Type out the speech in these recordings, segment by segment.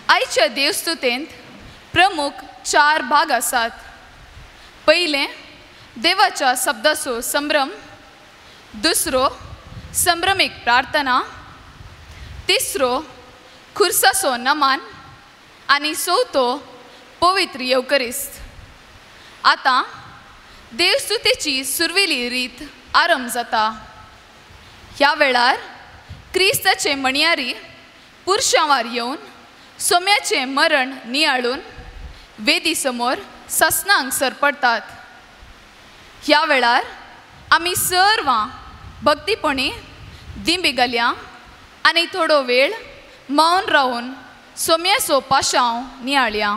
आयच्या देवस्तुतेंत प्रमुख 4 भाग आसात. पयलें, देवाच्या शब्दाचो संभ्रम. दुसरो, संभ्रमीक प्रार्थना. तिसरो, खुर्साचो नमान. आनी चवथो, पवित्र येवकरिस्त. आतां देवस्तुतेची सुरवेली रीत आरंभ जाता. ह्या वेळार क्रिस्ताचे म्हणयारी पुरशांवार येवन सोम्याचें मरण नियाळून वेदी समोर ससनांक सरपडटात. ह्या वेळार आमी सर्वां भक्तीपणी दिंबी घालया आनी थोडो वेळ मौन रावन सोम्याचो पाशांव नियाळया.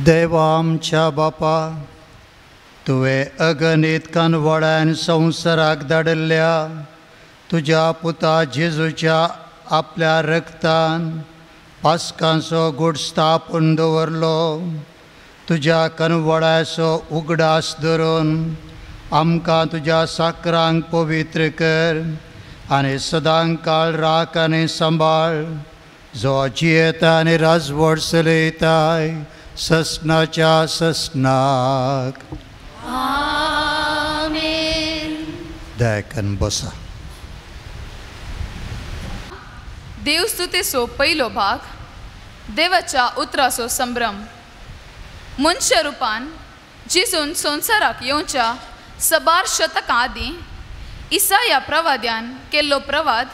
देवा आमच्या बापा, तुवें अगणीत कानवळ्यान संवसाराक धाडिल्ल्या तुज्या पुता जेजूच्या आपल्या रक्तान पास्कांचो गूट स्थापून दवरलो. तुज्या कनवळ्याचो उगडास धरून आमकां तुज्या साकरांक पवित्र कर आनी सदां काळ राख आनी सांबाळ, जो जियेता आनी राजवट चलयताय ससनाच्या ससनाक. आमेन. दयाकन बसा. देवस्तुतेचो पयलो भाग, देवाच्या उतराचो संभ्रम. मनशा रुपान जेजून संवसाराक येवच्या सबार शतकां आदीं इसाया प्रवाद्यान केल्लो प्रवाद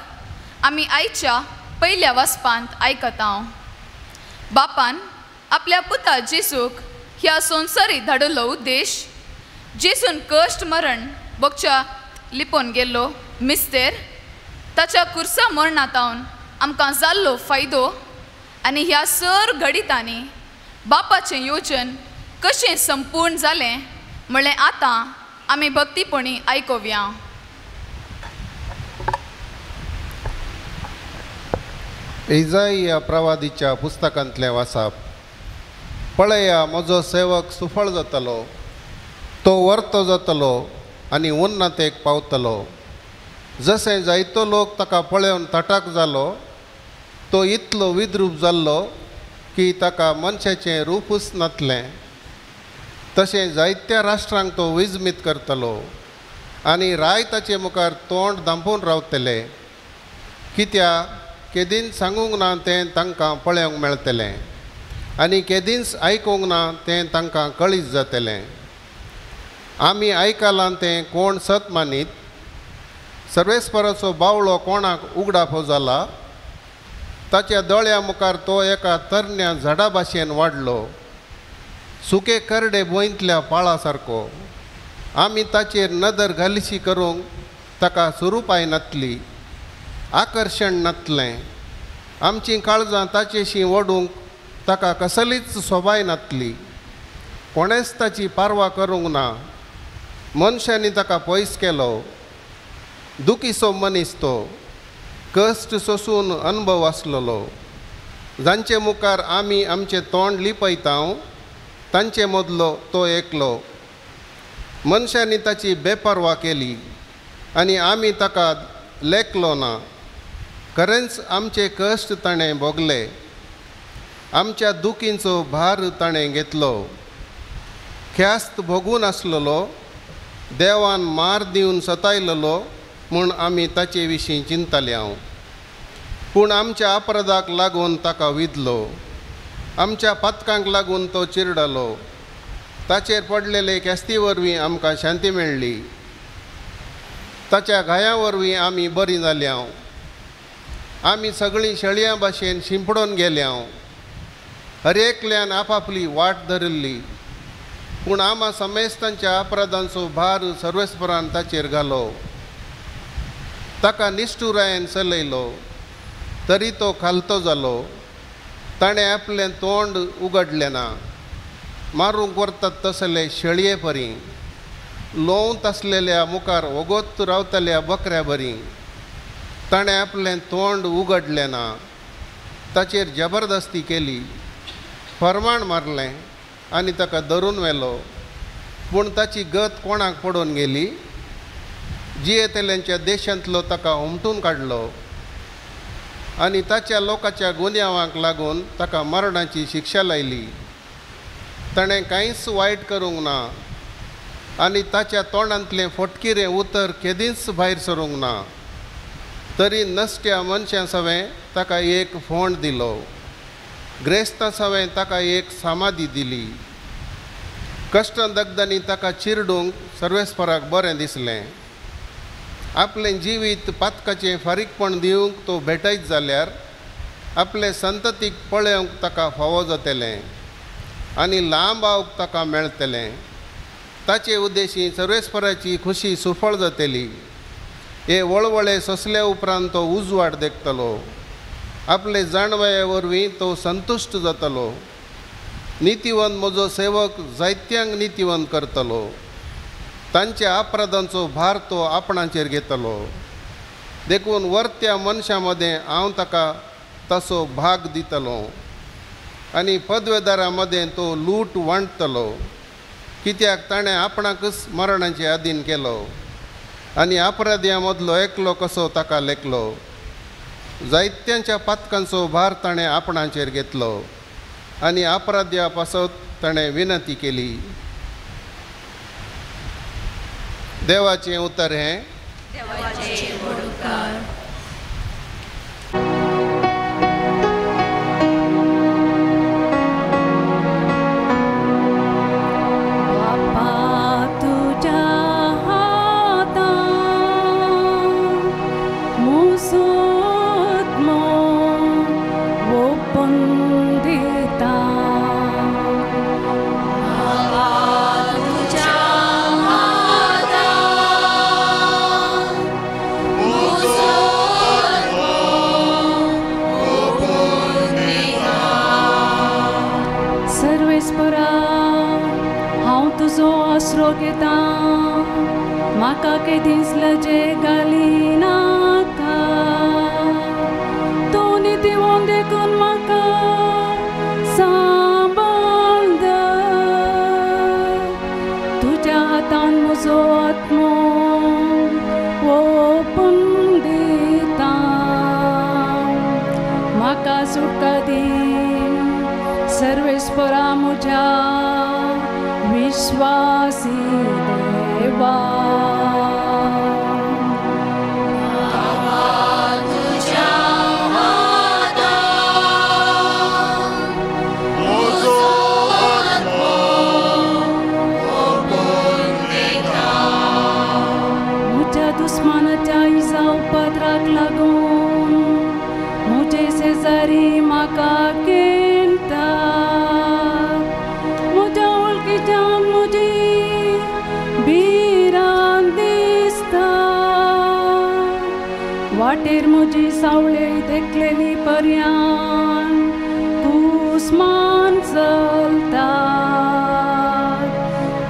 आमी आयच्या पयल्या वाचपांत आयकता. बापान आपल्या पुता जेजूक ह्या संवसारी धाडिल्लो उद्देश जेजून कश्ट मरण भोगच्या लिपोवन गेल्लो मिस्तेर, ताच्या कुर्सा मरणातावन आमकां जाल्लो फायदो आनी ह्या सर घडितांनी बापाचें योजन कशें संपूर्ण जालें म्हणलें आतां आमी भक्तीपणी आयकोवया. इजाइया प्रवादीच्या पुस्तकांतलें वाचप. पळया, म्हजो सेवक सुफळ जातलो, तो वर्तो जातलो आनी उन्नतेक पावतलो. जशें जायतो लोक ताका पळोवन तटाक जालो, तो इतलो विद्रूप जाल्लो की ताका मनशाचें रूपूच नातलें. तशें जायत्या राष्ट्रांक तो विजमीत करतलो आनी राय ताचे मुखार तोंड धांपून रावतले. कित्याक केदींच सांगूंक ना तें तांकां पळोवंक मेळटलें आनी केदींच आयकूंक ना तें तांकां कळीत जातलें. आमी आयकलां तें कोण सत मानीत? सर्वेस्पराचो बावळो कोणाक उगडापो जाला? ताच्या दोळ्या मुखार तो एका तरण्या झाडा भाशेन वाडलो, सुके करडे भुंयतल्या पाळा सारको. आमी ताचेर नदर घालिशी करूंक ताका सुरूपाय नातली, आकर्शण नातलें. आमचीं काळजां ताचेशी ओडूंक ताका कसलीच सोबाय नातली. कोणेंच ताची पारवा करूंक ना. मनशांनी ताका पयस केलो. दुखीचो मनीस तो, कश्ट सोसून अनुभव आसलेलो. जांचे मुखार आमी आमचें तोंड लिपयता तांचे मदलो तो एकलो. मनशांनी ताची बेपर्वा केली आनी आमी ताका लेखलो ना. खरेंच आमचे कश्ट ताणें भोगले, आमच्या दुखींचो भार ताणें घेतलो. ख्यास्त भोगून आसलेलो, देवान मार दिवन सतायलेलो म्हूण आमी ताचे विशीं चिंतले हांव. पूण आमच्या अपराधाक लागून ताका विदलो, आमच्या पातकांक लागून तो चिरडलो. ताचेर पडलेले ख्यास्ती वरवीं आमकां शांती मेळ्ळी, ताच्या घाया वरवीं आमी बरीं जाल्या. आमी सगळीं शेळयां भाशेन शिंपडून गेल्या. हर एकल्यान आपापली वाट धरिल्ली, पूण आमा समेस्तांच्या अपराधांचो भार सर्वेस्परान ताचेर घालो. ताका निश्ठुरायेन चलयलो तरी तो खालतो जालो. ताणें आपलें तोंड उगडलें ना. मारूंक व्हरतात तसले शेळये परी, लोवंत आसलेल्या मुखार वोगोत रावतल्या बकऱ्या बरी. ताणें आपलें तोंड उगडलें ना. ताचेर जबरदस्ती केली, फरमाण मारलें आनी ताका धरून व्हेलो. पूण ताची गत कोणाक पडून गेली? जियेतल्यांच्या देशांतलो ताका हुमटून काडलो आनी ताच्या लोकांच्या गुन्यांवांक लागून ताका मरणाची शिक्षा लायली. ताणें कांयच वायट करूंक ना आनी ताच्या तोंडांतलें फटकिरें उतर केदींच भायर सरूंक ना. तरी नश्ट्या मनशां सवें ताका एक फोंड दिलो, ग्रेस्तां सवें ताका एक समाधी दिली. कश्टां दगदांनी ताका चिरडूंक सर्वेस्पराक बरें दिसलें. आपलें जिवीत पातकाचें फारीकपण दिवंक तो भेटयत जाल्यार आपले संततीक पळोवंक ताका फावो जातलें आनी लांब आवक ताका मेळटलें. ताचे उद्देशी सर्वेस्पराची खुशी सुफळ जातली. हे वळवळे सोंसल्या उपरांत तो उजवाड देखतलो. आपले जाणवाये वरवीं तो संतुश्ट जातलो. नितीवंत म्हजो सेवक जायत्यांक नितीवंत करतलो. तांच्या अपराधांचो भार तो आपणाचेर घेतलो. देखून वर्त्या मनशां मदें हांव ताका तसो भाग दितलो आनी पदवेदारां मदें तो लूट वांट्टलो. कित्याक ताणें आपणाकच मरणाचे अधीन केलो आनी अपराध्यां मदलो एकलो कसो ताका लेखलो. जायत्यांच्या पातकांचो भार ताणें आपणाचेर घेतलो आनी अपराध्या पासत ताणें विनंती केली. देवाचें उतर हें. म्हाका केदींच लजे घालिनाका, तूं नितीवंत देखून म्हाका सांबाळ धर. तुज्या हातान म्हजो आत्मो ओपून दिता, म्हाका सुटका दी सर्वेस्परा म्हज्या विश्वासी देवा. दुस्मानाच्या इजाव पदराक लागून म्हजे शेजारी म्हाका केंता म्हज्या वळखीच्यान म्हजी भिरांत दिसता. वाटेर म्हजी सावळे देखलेली पर्यान कुस्मान चलता.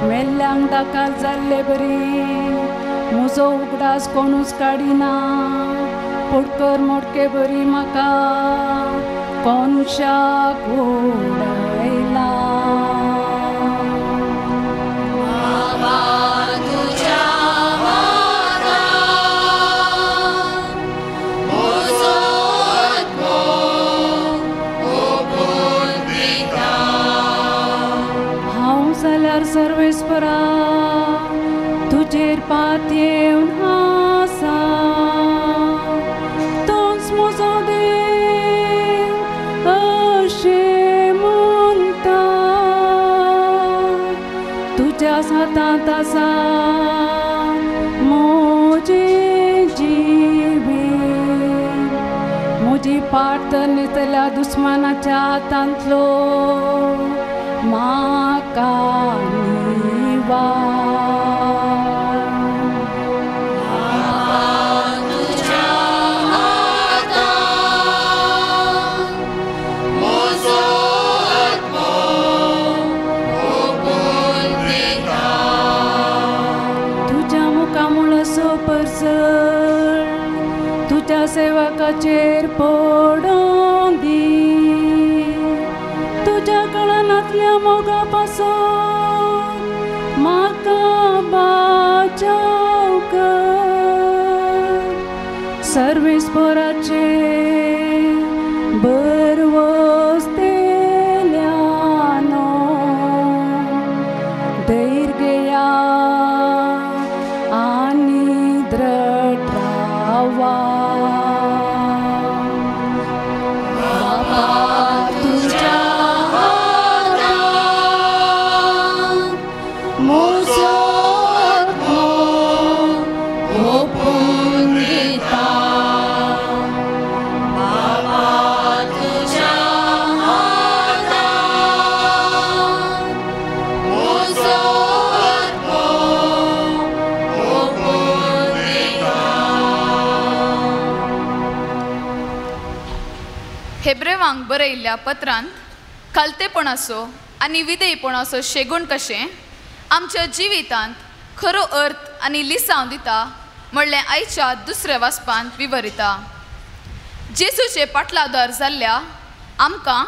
मेल्ल्यांक दाखल जाल्ले बरी म्हजो उगडास कोणूच काडिना. पोटकर मोडके बरी म्हाका कोनशाक उडयला. हांव जाल्यार सर्वेस्परा तुजेर पातयेवन आसा. तोच म्हजो देव अशें म्हणटा. तुज्याच हातांत आसा म्हजें जिवीत. म्हजी पाट तर न्हितल्या दुस्मानाच्या हातांतलो म्हाका निवार. तुज्या सेवकाचेर पडों दी. तुज्या कळनांतल्या मोगा पासून म्हाका बाचाव कर. सर्वेस्पराचे बरवसतेल्यानो धैर्य घेया आनी दृढ रावा. हेब्रेवांक बरयल्ल्या पत्रांत खालतेपणाचो आनी विधेयपणाचो शेगूण कशें आमच्या जिवितांत खरो अर्थ आनी लिसांव दिता म्हणलें आयच्या दुसऱ्या वाचपांत विवरिता. जेजूचे पाटलादार जाल्ल्या आमकां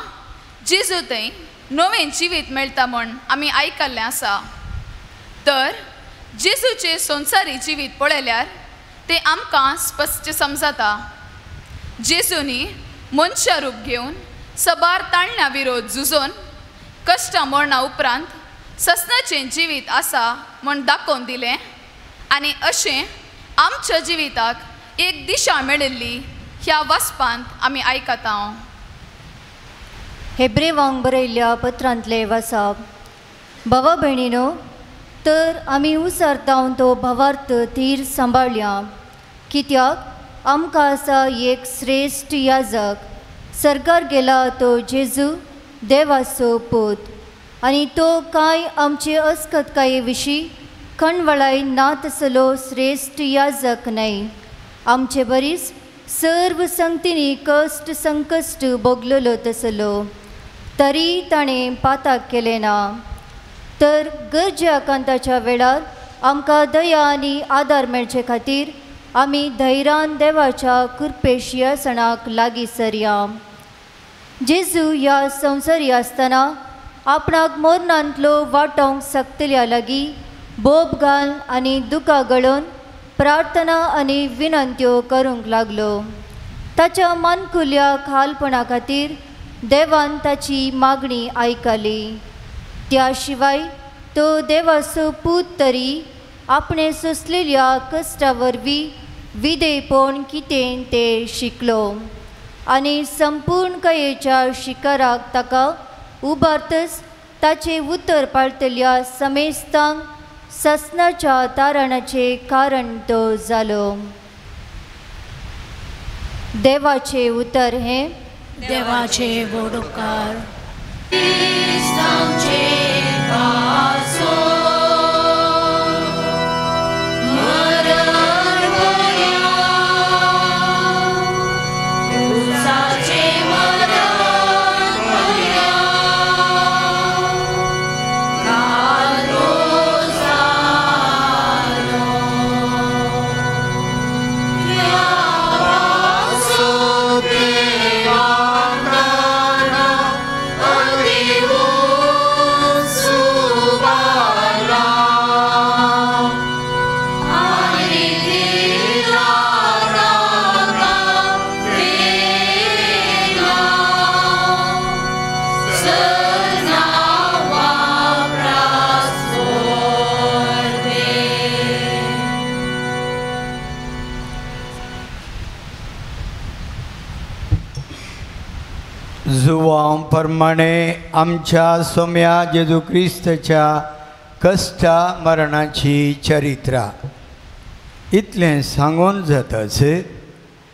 जेजू थंय नवें जिवीत मेळटा म्हण आमी आयकल्लें आसा. तर जेजूचें संवसारी जिवीत पळयल्यार तें आमकां स्पश्ट समजता. जेजूनी मनशा रूप घेवन सबार ताळण्या विरोध झुजोन कश्टां मरणा उपरांत ससनाचें जिवीत आसा म्हण दाखोवन दिलें आनी अशें आमच्या जिविताक एक दिशा मेळिल्ली ह्या वाचपांत आमी आयकता. हेब्रेवांक बरयल्ल्या पत्रांतले वाचप. भावा भयणीनो, तर आमी उसारतावन तो भावार्थ धीर सांबाळया, कित्याक आमकां आसा एक श्रेश्ठ याजक, सरकार गेला तो जेजू देवाचो पूत, आनी तो कांय आमचे अस्कतकाये विशीं खणवळाय ना तसलो श्रेश्ठ याजक न्हय. आमचे बरीच सर्व संगतींनी कश्ट संकश्ट भोगलेलो तसलो, तरी ताणें पाताक केलें ना. तर गरजे आकांताच्या वेळार आमकां दया आनी आदार मेळचे खातीर आमी धैर्यान देवाच्या कृपेशिया सणाक लागीं सरया. जेजू ह्या संवसारी आसतना आपणाक मरणांतलो वाटोवंक शकतल्या लागीं बोब घाल आनी दुकां गळोवन प्रार्थना आनी विनंत्यो करूंक लागलो. ताच्या मानकुल्या खालपणा खातीर देवान ताची मागणी आयकली. त्या शिवाय तो देवाचो पूत तरी आपणे सोंसलेल्या कश्टा वरवीं विधेयपण कितें तें शिकलो आनी संपूर्ण कयेच्या शिकाराक ताका उबारतच ताचें उतर पाळटल्या समेस्तांक ससनाच्या तारणाचें कारण तो जालो. देवाचें उतर हें देवाचे व्हड उपकार. जुवां प्रमाणे आमच्या सोम्या जेजू क्रिस्ताच्या कश्टा मरणाची चरित्रा. इतलें सांगून जाताच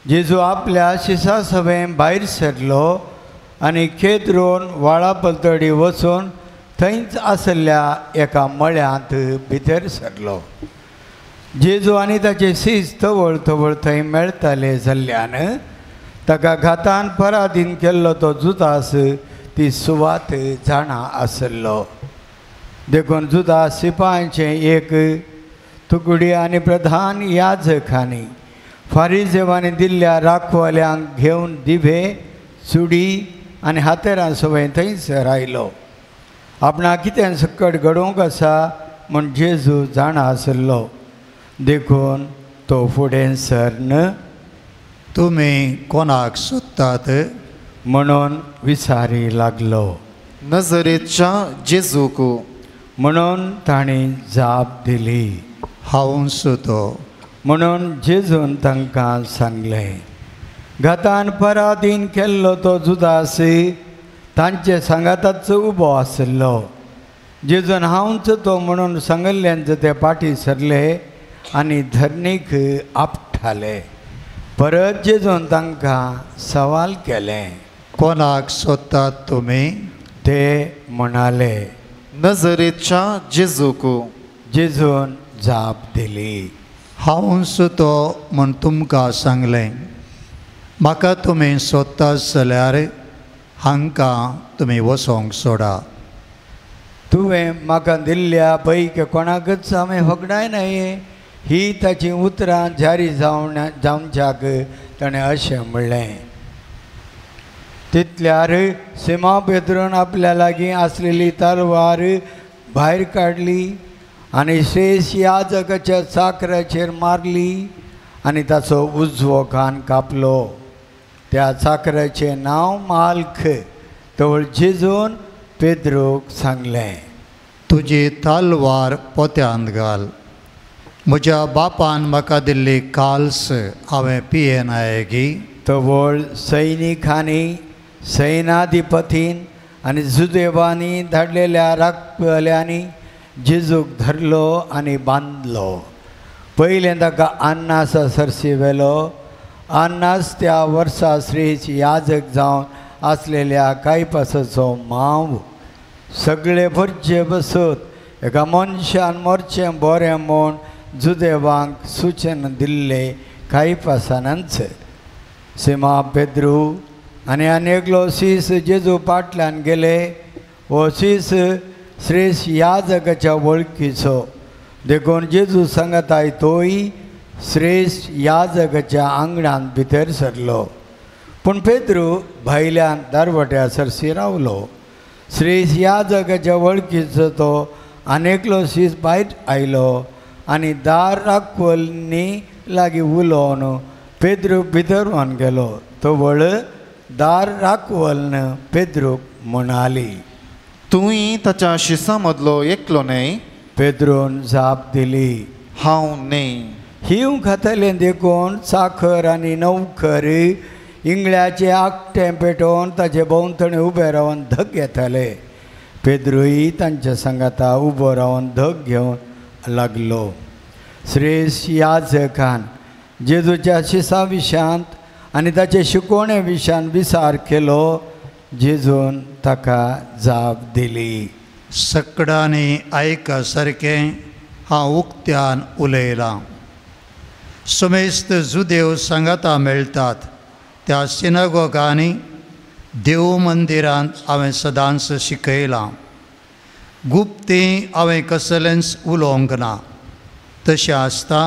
जेजू आपल्या शिसा सभें भायर सरलो आनी खेत रोवन व्हाळा पलतडी वचून थंयच आसल्या एका मळ्यांत भितर सरलो. जेजू आनी ताचे शीस तवळ तवळ थंय मेळटाले जाल्ल्यान ताका घातान पराधीन केल्लो तो जुदास ती सुवात जाणा आसलो. देखून जुदास शिपायांचें एक तुकडी आनी प्रधान याजकांनी फारिजेवांनी दिल्ल्या राखवाल्यांक घेवन दिवे चुडी आनी हातेरां सवय थंयसर आयलो. आपणाक कितें सकट घडोवंक आसा म्हूण जेजू जाणा आसलो. देखून तो फुडें सरन तुमी कोणाक सोदतात म्हणून विचारी लागलो. नजरेच्या जेजूक म्हणून तांणी जाप दिली, हांव तो म्हणून जेजून तांकां सांगलें. घातान पराधीन केल्लो तो जुदास तांचे सांगाताच उबो आसलो. जेजून हांवच तो म्हणून सांगिल्ल्यान ते फाटीं सरले आनी धरणीक आपठाले. परत जेजून तांकां सवाल केलें, कोणाक सोदतात तुमी? ते म्हणाले, नजरेच्या जेजूक. जेजून जाप दिली, हांवच तो म्हूण तुमकां सांगलें. म्हाका तुमी सोदतात जाल्यार हांकां तुमी वचोंक सोडा. तुवें म्हाका दिल्ल्या पैकी कोणाकच हांवें होगडायनाय. ही ताची उतरां जारी जावच्याक ताणें अशें म्हणलें. तितल्यार सिमा पेद्रून आपल्या लागीं आसलेली तलवार भायर काडली आनी शेष याजकाच्या चाकराचेर मारली आनी ताचो उजवो कान कापलो. त्या चाकराचें नांव माल्क. तवळ जेजून पेद्रूक सांगलें, तुजी तलवार पोत्यांत घाल. म्हज्या बापान म्हाका दिल्ली काल्स हांवें पियेनाय गी? तवळ सैनिकांनी सैनाधिपतीन आनी जुदेवांनी धाडलेल्या राखप्यांनी जेजूक धरलो आनी बांदलो. पयलें ताका अन्नासा सरशी व्हेलो. अन्नास त्या वर्सा श्रेष्ठ याजक जावन आसलेल्या कायपासाचो माव. सगळे भरचे बसत एका मनशान मरचें बरें म्हूण जुदेवांक सूचन दिल्ले कायपासानच. सिमा पेद्रू आनी आनी एकलो शीस जेजू फाटल्यान गेले. हो शीस श्रेष्ठ याजकाच्या वळखीचो. देखून जेजू सांगताय तोय श्रेष्ठ याजकाच्या आंगणांत भितर सरलो. पूण पेद्रू भायल्यान दारवट्या सरशी रावलो. श्रेष्ठ याजकाच्या वळखीचो तो आनी एकलो शीस भायर आयलो आनी दार राखवल्नी लागीं उलोवन पेद्रू भितर वन गेलो. तवळ दार राखवल्न पेद्रूक म्हणाली, तूंय ताच्या शिसां मदलो एकलो न्हय? पेद्रून जाप दिली, हांव न्हय. हींव खातलें देखून साखर आनी नवखर इंगळ्याचे आकटें पेटोवन ताचे भोंवतणी उबे रावन धग घेताले. पेद्रूय तांच्या सांगाता उबो रावन धग घेवन लागलो. श्रेष्ठ याजकान जेजूच्या शिसा विशयांत आनी ताचे शिकोवणे विशयान विचार केलो. जेजून ताका जाप दिली, सकडांनी आयका सारकें हांव उक्त्यान उलयलां. समेस्त जुदेव सांगाता मेळटात त्या सिनागोगांनी देव मंदिरांत हांवें सदांच शिकयलां. गुप्ती हांवें कसलेंच उलोवंक ना. तशें आसता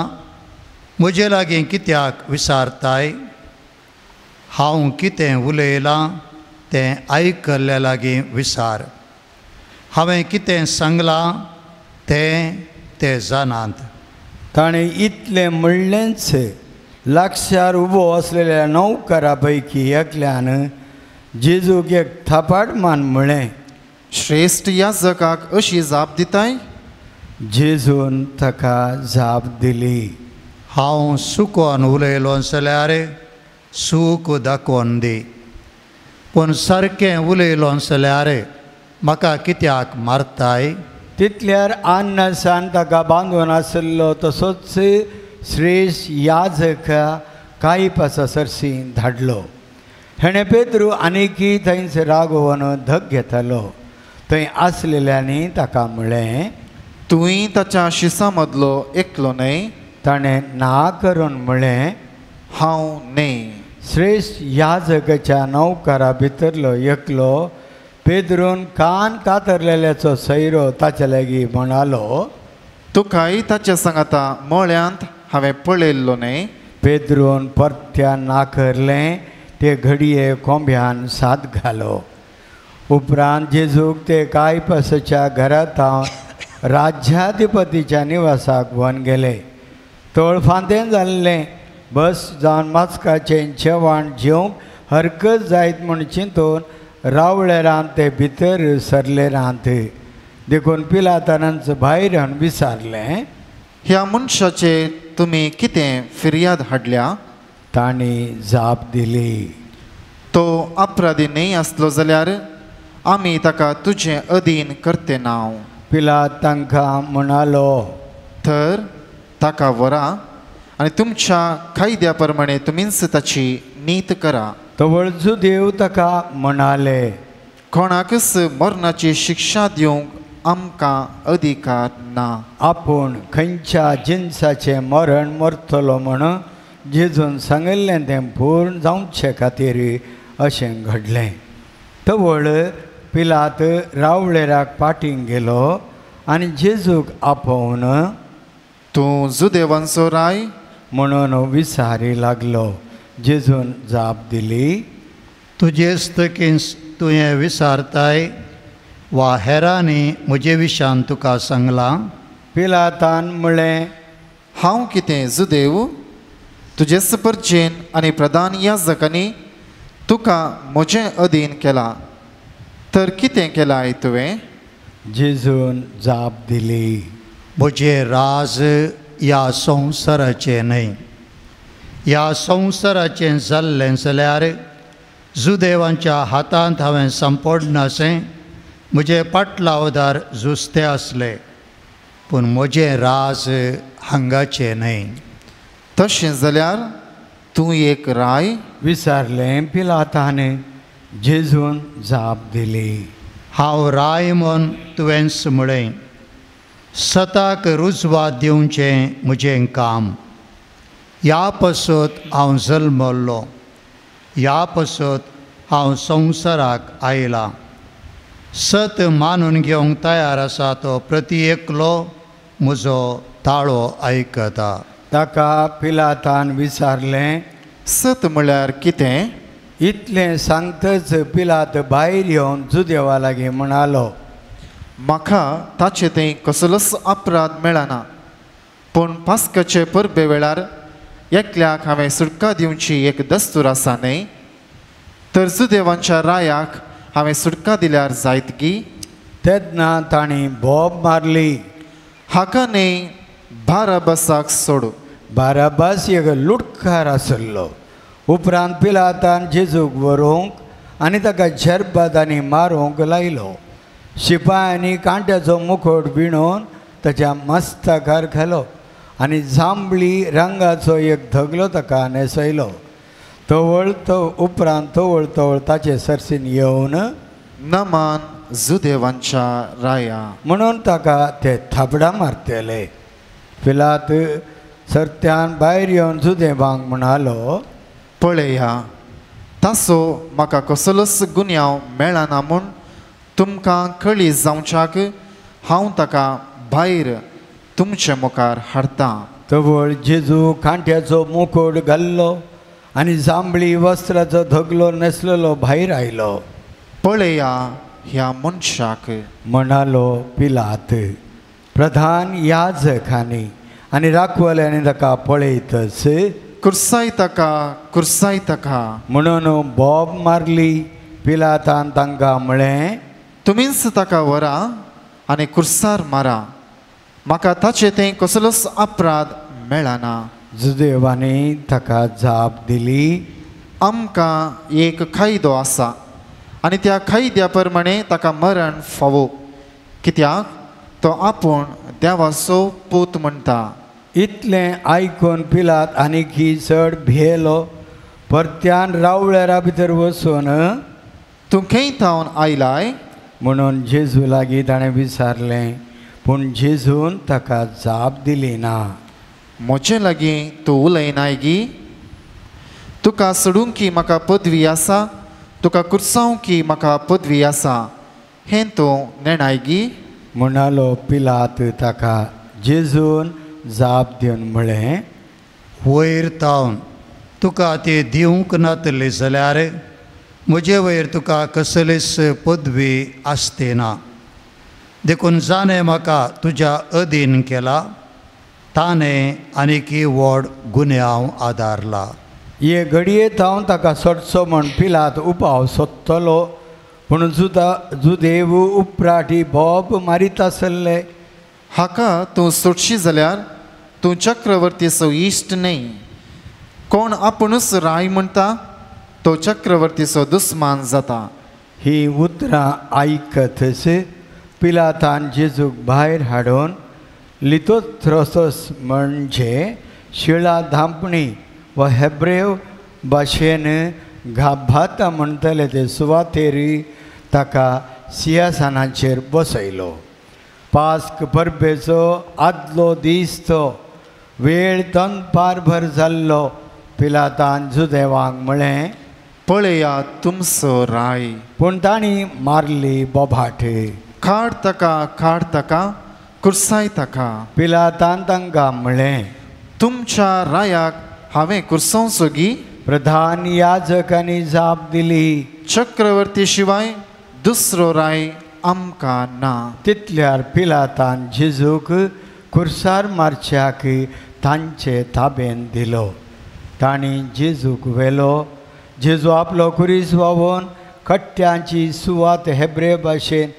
म्हजे लागीं कित्याक विचारताय? हांव कितें उलयलां तें आयकल्ल्या लागीं विचार. हांवें कितें सांगलां तें ते जाणात. ताणें इतलें म्हणलेंच लागसार उबो आसलेल्या नौकरा पैकी एकल्यान जेजूक एक थापाट मान म्हळें, श्रेष्ठ याजकाक अशी जाप दिताय? जेजून ताका जाप दिली, हांव सुकोन उलयलो जाल्यार सूख दाखोवन दी, पूण सारकें उलयलो जाल्यार म्हाका कित्याक मारताय? तितल्यार आन्नासान ताका बांदून आशिल्लो तसोच श्रेष्ठ याजक कायपासा सरशी धाडलो. हेणें पेद्रू आनीकी थंयच रागोवन धग घेतालो. थंय आसलेल्यांनी ताका म्हळें, तूंय ताच्या शिसां मदलो एकलो न्हय? ताणें ना करून म्हळें, हांव न्हय. श्रेष्ठ याजकाच्या नौकरा भितरलो एकलो पेद्रून कान कातरलेल्याचो सैरो ताचे लागीं म्हणालो, तुकाय ताच्या सांगाता मळ्यांत हांवें पळयल्लो न्हय? पेद्रून परत्यान नाकरलें. ते घडये कोंब्यान साद घालो. उपरांत जेजूक ते कायपासाच्या घरांत राज्याधिपतीच्या निवासाक व्हरून गेले. तळ फांतें जाल्लें. बस जावन मास्काचें जेवण जेवंक हरकत जायत म्हूण चिंतून रावळे रांत ते भितर सरले रांत. देखून पिलातानांच भायर येवन विचारलें, ह्या मनशाचे तुमी कितें फिर्याद हाडल्या? तांणी जाप दिली, तो अपराधी न्हय आसलो जाल्यार आमी ताका तुजें अधीन करते नांव. पिलात तांकां म्हणालो, तर ताका व्हरा आनी तुमच्या कायद्या प्रमाणे तुमीच ताची नीत करा. तवळ जुदेव ताका म्हणाले, कोणाकच मरणाची शिक्षा दिवंक आमकां अधिकार ना. आपूण खंयच्या जिनसाचें मरण मरतलो म्हूण जेजून सांगिल्लें तें पूर्ण जावचे खातीर अशें घडलें. तवळ पिलात रावळेराक पाटीं गेलो आनी जेजूक आपोवन, तूं जुदेवांचो राय? म्हणून विचारी लागलो. जेजून जाप दिली, तुजेच तकींच तुवें विचारताय वा हेरांनी म्हजे विशान तुका सांगलां? पिलातान म्हळें, हांव कितें जुदेव? तुजेच परजेन आनी प्रधान याजकांनी तुका म्हजें अधीन केलां, तर कितें केलां तुवें? जेजून जाप दिली, म्हजें राज ह्या संवसाराचें न्हय. ह्या संवसाराचें जाल्लें जाल्यार जुदेवांच्या हातांत हांवें सांपडनासें म्हजे पाटलावदार जुस्ते आसले, पूण म्हजें राज हांगाचें न्हय. तशें जाल्यार तूं एक राय? विचारलें पिलातान. जेजून जाप दिली, हांव राय म्हूण तुवेंच म्हळें. सताक रुजवात दिवचें म्हजें काम. ह्या पसत हांव जल्मल्लो, ह्या पसत हांव संवसाराक आयलां. सत मानून घेवंक तयार आसा तो प्रती एकलो म्हजो ताळो आयकता. ताका पिलातान विचारलें, सत म्हळ्यार कितें? इतलें सांगतच पिलात भायर येवन जुदेवा लागीं म्हणालो, म्हाका ताचे थंय कसलोच अपराध मेळना, पूण पास्काचे परबे वेळार एकल्याक हांवें सुटका दिवची एक दस्तूर आसा न्हय? तर जुदेवांच्या रायाक हांवें सुटका दिल्यार जायत गी? तेन्ना तांणी बोब मारली, हाका न्ही बाराबासाक सोडू. बाराबास एक लुटकार आसलो. उपरांत पिलातान जेजूक व्हरूंक आनी ताका झेरबाद आनी मारूंक लायलो. शिपायांनी कांट्याचो मुखोट विणून ताच्या मस्तकार घालो आनी जांबळी रंगाचो एक धगलो ताका न्हेसयलो. तवळ तो उपरांत तवळ तवळ ताचे सरसीन येवन नमान जुदेवांच्या राया म्हणून ताका ते थापडां मारतले. पिलात सरत्यान भायर येवन जुदेवांक म्हणालो, पळया तासो म्हाका कसलोच गुन्यांव मेळना म्हूण तुमकां कळी जावच्याक हांव ताका भायर तुमचे मुखार हाडटा. तवळ जेजू कांट्याचो मुकोट घाल्लो आनी जांबळी वस्त्राचो धगलो न्हेसलेलो भायर आयलो. पळया ह्या मनशाक म्हणालो पिलात. प्रधान याजकांनी आनी राखवाल्यांनी ताका पळयतच कुर्साय ताका, कुर्साय ताका म्हणून बोब मारली. पिलातान तांकां म्हळें, तुमीच ताका व्हरा आनी कुर्सार मारा, म्हाका ताचे तें कसलोच अपराध मेळना. जुदेवांनी ताका जाप दिली, आमकां एक कायदो आसा आनी त्या कायद्या प्रमाणे ताका मरण फावो, कित्याक तो आपूण देवाचो पूत म्हणटा. इतलें आयकून पिलात आनीकी चड भियेलो. परत्यान रावळेरा भितर वचून तूं खंय थावन आयलाय म्हणून जेजू लागीं ताणें विचारलें. पूण जेजून ताका जाप दिली ना. म्हजे लागीं तूं उलयनाय गी? तुका सोडूंक की म्हाका पदवी आसा, तुका कुर्सावंक की म्हाका पदवी आसा, हें तूं नेणाय गी? म्हणालो पिलात ताका. जेजून जाप दिवन म्हळें, वयर तावन तुका ती दिवंक नातली जाल्यार म्हजे वयर तुका कसलीच पदवी आसती ना. देखून जाणें म्हाका तुज्या अधीन केला ताणें आनीकी व्हड गुन्यांव आदारला. हे घडये थावन ताका सोडचो म्हण पिलात उपाव सोदतलो. पूण जुदेव उपराटी बोब मारीत आसले. हाका तूं सोडशी जाल्यार तूं चक्रवर्तीचो इश्ट न्हय. कोण आपुणूच राय म्हणटा तो चक्रवर्तीचो दुस्मान जाता. ही उतरां आयकतच पिलातान जेजूक भायर हाडून लितोथ्रोसोस म्हणजे शिळा धांपणी वा हेब्रेव भाशेन गाभाता म्हणटले ते सुवातेर ताका सिंहासनाचेर बसयलो. पास्क परबेचो आदलो दीस तो वेळ दनपारभर जाल्लो. पिलातान जुदेवांक म्हळें, पळया तुमचो राय. पूण तांणी मारली बोभाट, काड ताका, काड ताका, कुर्साय ताका. पिलातान तांकां म्हळें, तुमच्या रायाक हांवें कुर्सावचो गी? प्रधान याजकांनी जाप दिली, चक्रवर्ती शिवाय दुसरो राय आमकां ना. तितल्यार पिलातान जेजूक कुर्सार मारच्याक तांचे ताबेन दिलो. तांणी जेजूक व्हेलो. जेजू आपलो खुरीस व्हांवोवन कट्ट्यांची सुवात हेब्रे भाशेन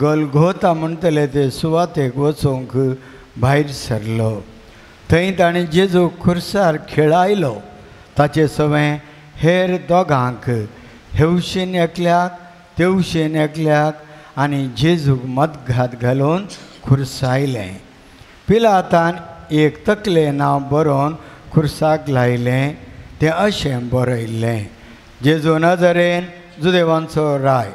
गलगोता म्हणटले ते सुवातेक वचूंक भायर सरलो. थंय ताणें जेजूक खुर्सार खेळायलो. ताचे सवें हेर दोगांक, हेवशेन एकल्याक तेवशेन एकल्याक, आनी जेजूक मदघात घालून खुर्सायलें. पिलातान एक तकलें नांव बरोवन खुर्साक लायलें. तें अशें बरयल्लें, जेजू नजरेन जुदेवांचो राय.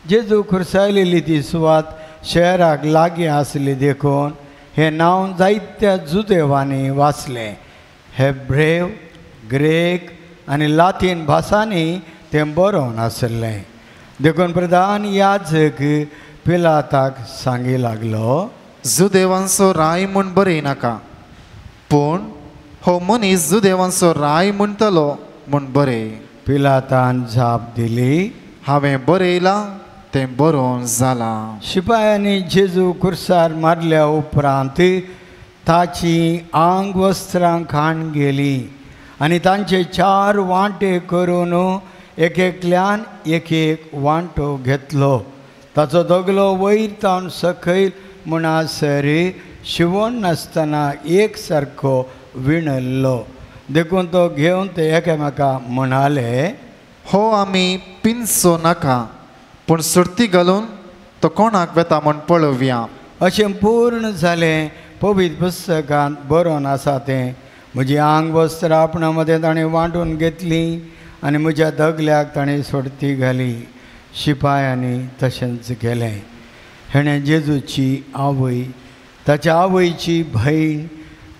जेजू खुर्सायलेली ती सुवात शहराक लागीं आसली देखून हें नांव जायत्या जुदेवांनी वाचलें. हेब्रेव, ग्रेक आनी लातीन भासांनी तें बरोवन आसलें. देखून प्रधान याजक पिलाताक सांगी लागलो, जुदेवांचो राय म्हूण बरयनाका, पूण हो मनीस जुदेवांचो राय म्हणटलो म्हूण बरय. पिलातान जाप दिली, हांवें बरयलां तें बरोवन जालां. शिपायांनी जेजू खुर्सार मारल्या उपरांत ताची आंग वस्त्रां खाण गेली आनी तांचे 4 वांटे करून एक एकल्यान एक एक वांटो घेतलो. ताचो दगलो वयर तावन सकयल म्हणसर शिवण नासतना एक सारको विणल्लो. देखून तो घेवन ते एकामेका म्हणाले, हो आमी पिनसो नाका, पूण सुर्ती घालून तो कोणाक वेता म्हूण पळोवया. अशें पूर्ण जालें पवित्र पुस्तकांत बरोवन आसा तें, म्हजी आंग वस्त्रां आपणा मदें ताणें वांटून घेतलीं आनी म्हज्या दगल्याक ताणें सोडती घाली. शिपायांनी तशेंच केलें. हेणें जेजूची आवय, ताच्या आवयची भयण,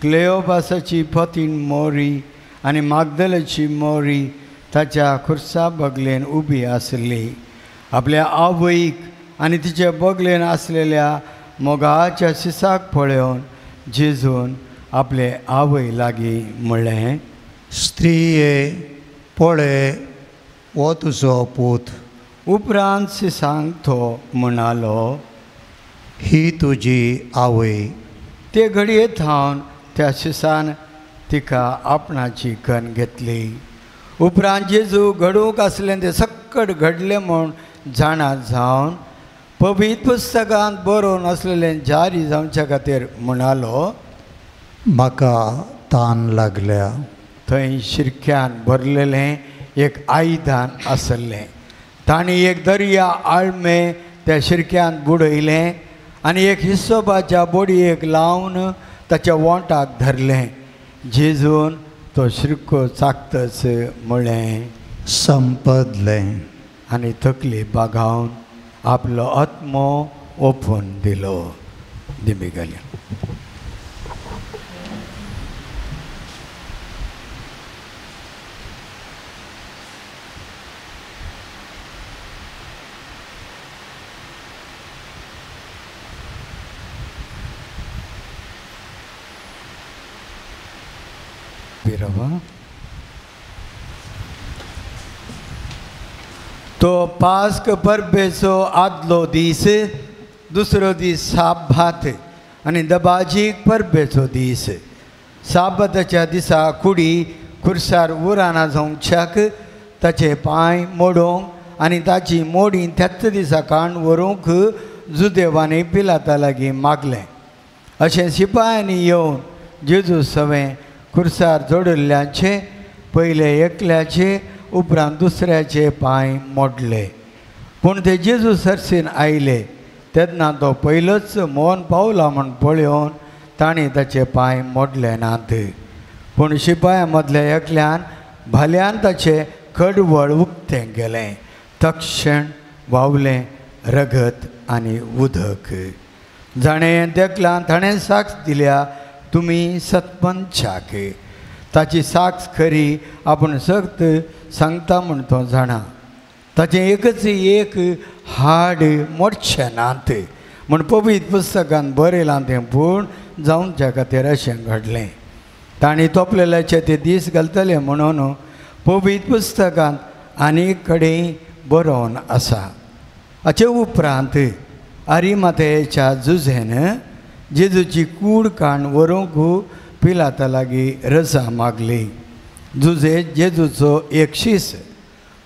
क्लेओपासाची पतीण मोरी आनी मागदलाची मोरी ताच्या खुर्सा बगलेन उबी आसली. आपल्या आवयक आनी तिच्या बगलेन आसलेल्या मोगाच्या शिसाक पळोवन जेजून आपले आवय लागीं म्हणलें, स्त्रिये पळय हो तुजो पूत. उपरांत शिसांक तो म्हणालो, ही तुजी आवय. ते घडये थावन त्या शिसान तिका आपणाची कन घेतली. उपरांत जेजू घडूंक आसलें तें सक्कड घडलें म्हूण जाणा जावन पवित्र पुस्तकांत बरोवन आसलेलें जारी जावच्या खातीर म्हणालो, म्हाका तान लागल्या. थंय शिरक्यान भरलेलें एक आयदन आसलें. तांणी एक दर्या आळमें त्या शिरक्यान बुडयलें आनी एक हिसोबाच्या बोडयेक लावन ताच्या वोंटाक धरलें. जेजून तो शिरको चाकतच म्हळें, संपदलें. आनी तकली बागावन आपलो आत्मो ओपून दिलो. दिमी घाली. तो पास्क परबेचो आदलो दीस, दुसरो दीस साबात आनी दबाजीक परबेचो दीस. साबाताच्या दिसा कुडी खुर्सार उराना जावच्याक ताचे पांय मोडोवंक आनी ताची मोडी त्याच दिसा काण व्हरूंक जुदेवांनी पिलाता लागीं मागलें. अशें शिपायांनी येवन जेजू सवें खुर्सार जोडिल्ल्याचे पयले एकल्याचे उपरांत दुसऱ्याचे पांय मोडले. पूण ते जेजू सरसीन आयले तेन्ना तो पयलोच मोन पावला म्हूण पळोवन तांणी ताचे पांय मोडले नात. पूण शिपायां मदल्या एकल्यान भाल्यान ताचें कडवळ उक्तें गेलें. तक्षण व्हांवलें रगत आनी उदक. जाणें देखलां ताणें साक्ष दिल्या, तुमी सतपंचाक. ताची साक्ष खरी आपूण सक्त सांगता म्हूण तो जाणा. ताचें एकच एक हाड मोडचें नात म्हूण पवित्र पुस्तकान बरयलां तें पूण जावच्या खातीर अशें घडलें. तांणी तोपलेल्याचे ते दीस घालतले म्हणून पवित्र पुस्तकांत आनी कडेन बरोवन आसा. हाचे उपरांत आरिमाथेच्या जुझेन जेजूची कूड काण व्हरूंक पिलाता लागीं रजा मागली. जुझे जेजूचो एक शीस,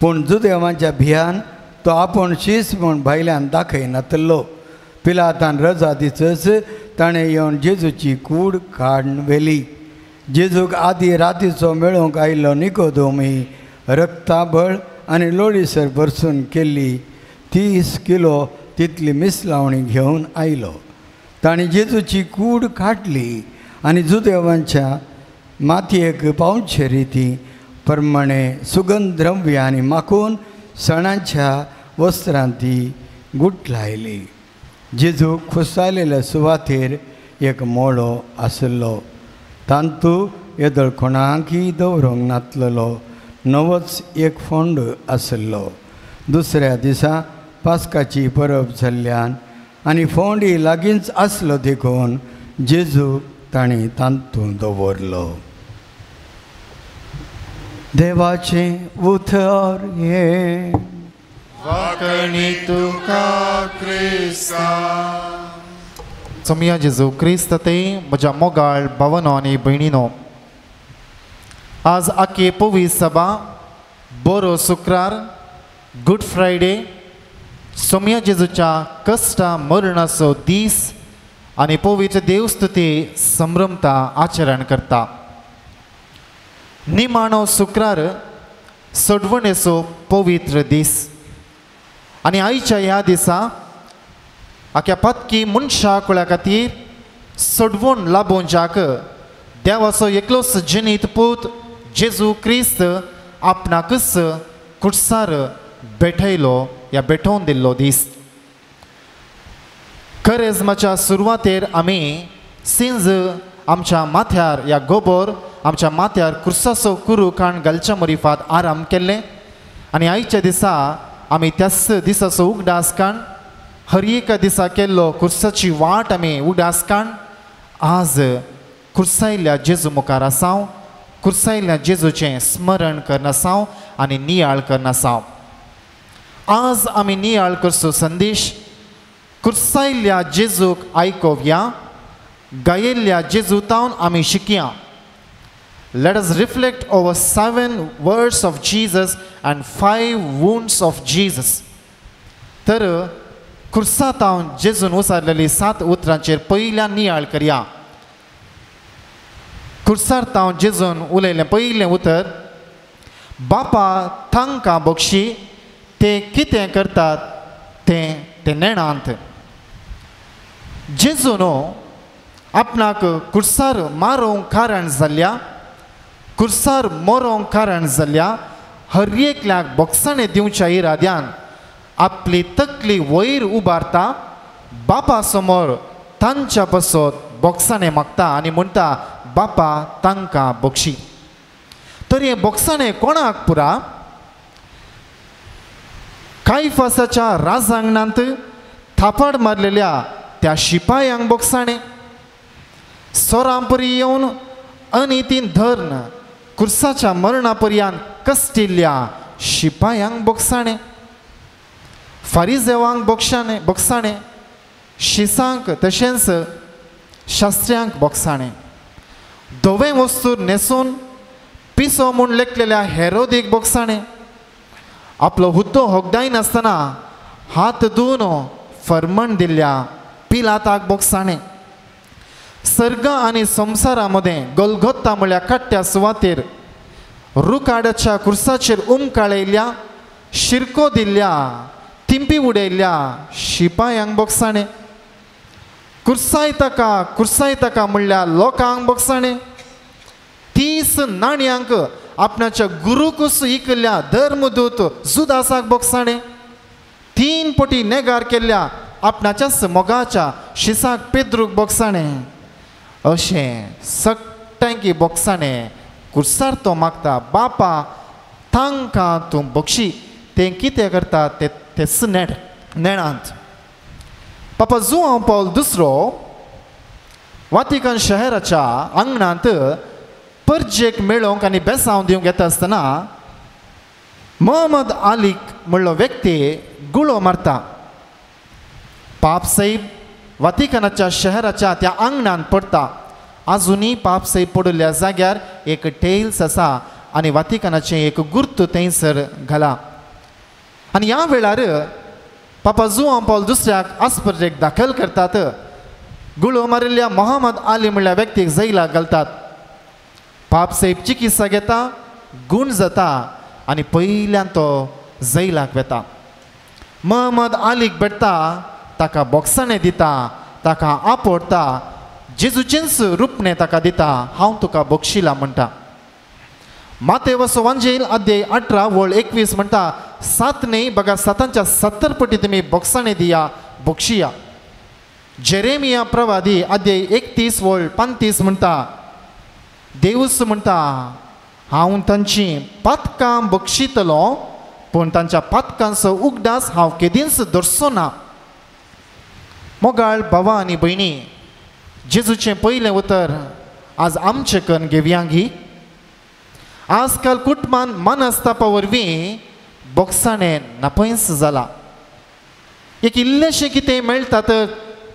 पूण जुदेवांच्या भियान तो आपूण शीस म्हूण भायल्यान दाखयनातलो. पिलातान रजा दितच ताणें येवन जेजूची कूड काडून व्हेली. जेजूक आदी रातीचो मेळोवंक आयिल्लो निकोदोमी रक्ताबळ आनी लोळीसर भरसून केल्ली 30 किलो तितली मिसलावणी घेवन आयलो. ताणें जेजूची कूड काडली आनी जुदेवांच्या मातयेक पावचे रिती प्रमाणे सुगंध द्रव्यांनी माखून सणाच्या वस्त्रांत ती गुठलायली. जेजूक खुसायलेल्या सुवातेर एक मोळो आसलो. तांतू येदोळ कोणाकय दवरूंक नातलेलो नवोच एक फोंड आसलो. दुसऱ्या दिसा पास्काची परब जाल्ल्यान आनी फोंडी लागींच आसलो देखून जेजूक ताणें तांतूं दवरलो. देवाचें उतर हें. वाकणी तुका क्रिस्ता. सोमिया जेजू क्रिस्त ते म्हज्या मोगाळ भावनो आनी भयणीनो, आज आखे पवी सभा बरो शुक्रार, गुड फ्रायडे, सोम्या जेजूच्या कश्टा मरणाचो दीस आनी पवित्र देवस्तुती संभ्रमता आचरण करता। निमाणो शुक्रार सोडवणेचो पवित्र दीस आनी आयच्या ह्या दिसा आख्या पातकी मनशा कुळा खातीर सोडवण लाभोवच्याक देवाचो एकलोच जनीत पूत जेजू क्रिस्त आपणाकच कुर्सार बेठयलो या बेठोवन दिल्लो दीस। करेजमाच्या सुरवातेर आमी सिंज आमच्या माथ्यार या गोबोर आमच्या माथ्यार कुर्साचो कुरू काण घालच्या मरिफात आराम केल्ले आनी आयच्या दिसा आमी त्याच दिसाचो उगडास काण हर एका दिसा केल्लो कुर्साची वाट आमी उगडास काण आज कुर्सायल्ल्या जेजू मुखार आसाव, कुर्सायल्ल्या जेजूचें स्मरण करनासाव आनी नियाळ करनासाव। आज आमी नियाळ करचो संदेश कुर्सायल्ल्या जेजूक आयकोवया, गायिल्ल्या जेजू तावन आमी शिकया। Let us reflect over 7 words of Jesus and 5 wounds of Jesus. तर कुर्सा तावन जेजून उसारलेली 7 उतरांचेर पयल्या नियाळ करया। कुर्सार तावन जेजून उलयलें पयलें उतर, बापा तांकां बक्षी ते कितें करतात तें ते नेणांत। जेजून आपणाक कुर्सार मारूंक कारण जाल्या, कुर्सार मरोंक कारण जाल्या हर एकल्याक बोगसाणें दिवच्या इराद्यान आपली तकली वयर उबारता, बापा समोर तांच्या पासत बोगसाणें मागता आनी म्हणटा बापा तांकां बक्षी। तर हें बोगसाणें कोणाक पुरा? कायफासाच्या राजांगणांत थापाड मारलेल्या त्या शिपायांक बोगसाणें, सोरांपरी येवन अनितीन धर्न कुर्साच्या मरणा पर्यंत कस्टिल्ल्या शिपायांक बोगसाणें, फारिजेवांक बोगसाणें, शिसांक तशेंच शास्त्र्यांक बोगसाणें, धवें वस्तूर न्हेसून पिसो म्हूण लेखलेल्या हेरोदीक बोगसाणें, आपलो हुद्दो होगडायनासतना हात धुवन फर्मण दिल्ल्या पिलाताक बोगसाणें, सर्ग आनी संवसारा मदें गोलगोत्ता म्हळ्यार काट्ट्या सुवातेर रुकाडाच्या कुर्साचेर उमकाळयल्ल्या शिरको दिल्ल्या तिंपी उडयल्ल्या शिपायांक बोगसाणें, कुर्साय ताका म्हणल्यार लोकांक बोगसाणें, 30 नाण्यांक आपणाच्या गुरुकूच इकल्ल्या धर्मदूत जुदासाक बोगसाणें, 3 पटी नेगार केल्ल्या आपणाच्याच मोगाच्या शिसाक पेद्रूक बोगसाणें, अशें सगळ्यांकी बोगसाणें कुर्सार तो मागता बापा तांकां तूं बक्षी, तें कितें करता ते तेच नेणांत। पापा जुआंव पावल दुसरो वातिकन शहराच्या आंगणांत परजेक मेळोवंक आनी बेसांव दिवंक येता आसतना मोहम्मद आलीक म्हणलो व्यक्ती गुळो मारता। पापसाहेब वातिकनाच्या शहराच्या त्या आंगणांत पडटा। आजुनूय पापसाहेब पडिल्ल्या जाग्यार एक टेल्स आसा आनी वातिकनाचें एक गुर्त थंयसर घाला आनी ह्या वेळार पापा जुआंव पावल दुसऱ्याक आस्पत्रेक दाखल करतात। गुळो मारिल्ल्या मोहम्मद आली म्हणल्या व्यक्तीक जैलाक घालतात। पापसाहेब चिकित्सा घेता, गूण जाता आनी पयल्यान तो जैलाक वेता। मोहम्मद आलीक भेटता, ताका बोगसाणें दिता, ताका आपोडटा, जेजूचेंच रुपणें ताका दिता, हांव तुका बक्षिला म्हणटा। मातेवसो वांजेल अध्याय 18 वळ 21 म्हणटा, 7 न्ही बघा 7च्या 70 पटी तुमी बोगसाणें दिया बक्षिया। जेरेमिया प्रवादी अध्याय 31 वळ 35 म्हणटा, देवूच म्हणटा हांव तांची पातकां बक्षितलो पूण तांच्या पातकांचो उगडास हांव केदींच दरचो ना। मोगाळ भावा आनी भयणी, जेजूचें पयलें उतर आज आमचें कन्न घेवया गी। आजकाल कुटुंबान मनस्तापा वरवीं बोगसाणें नापयस जाला। एक इल्लेशें कितें मेळटा तर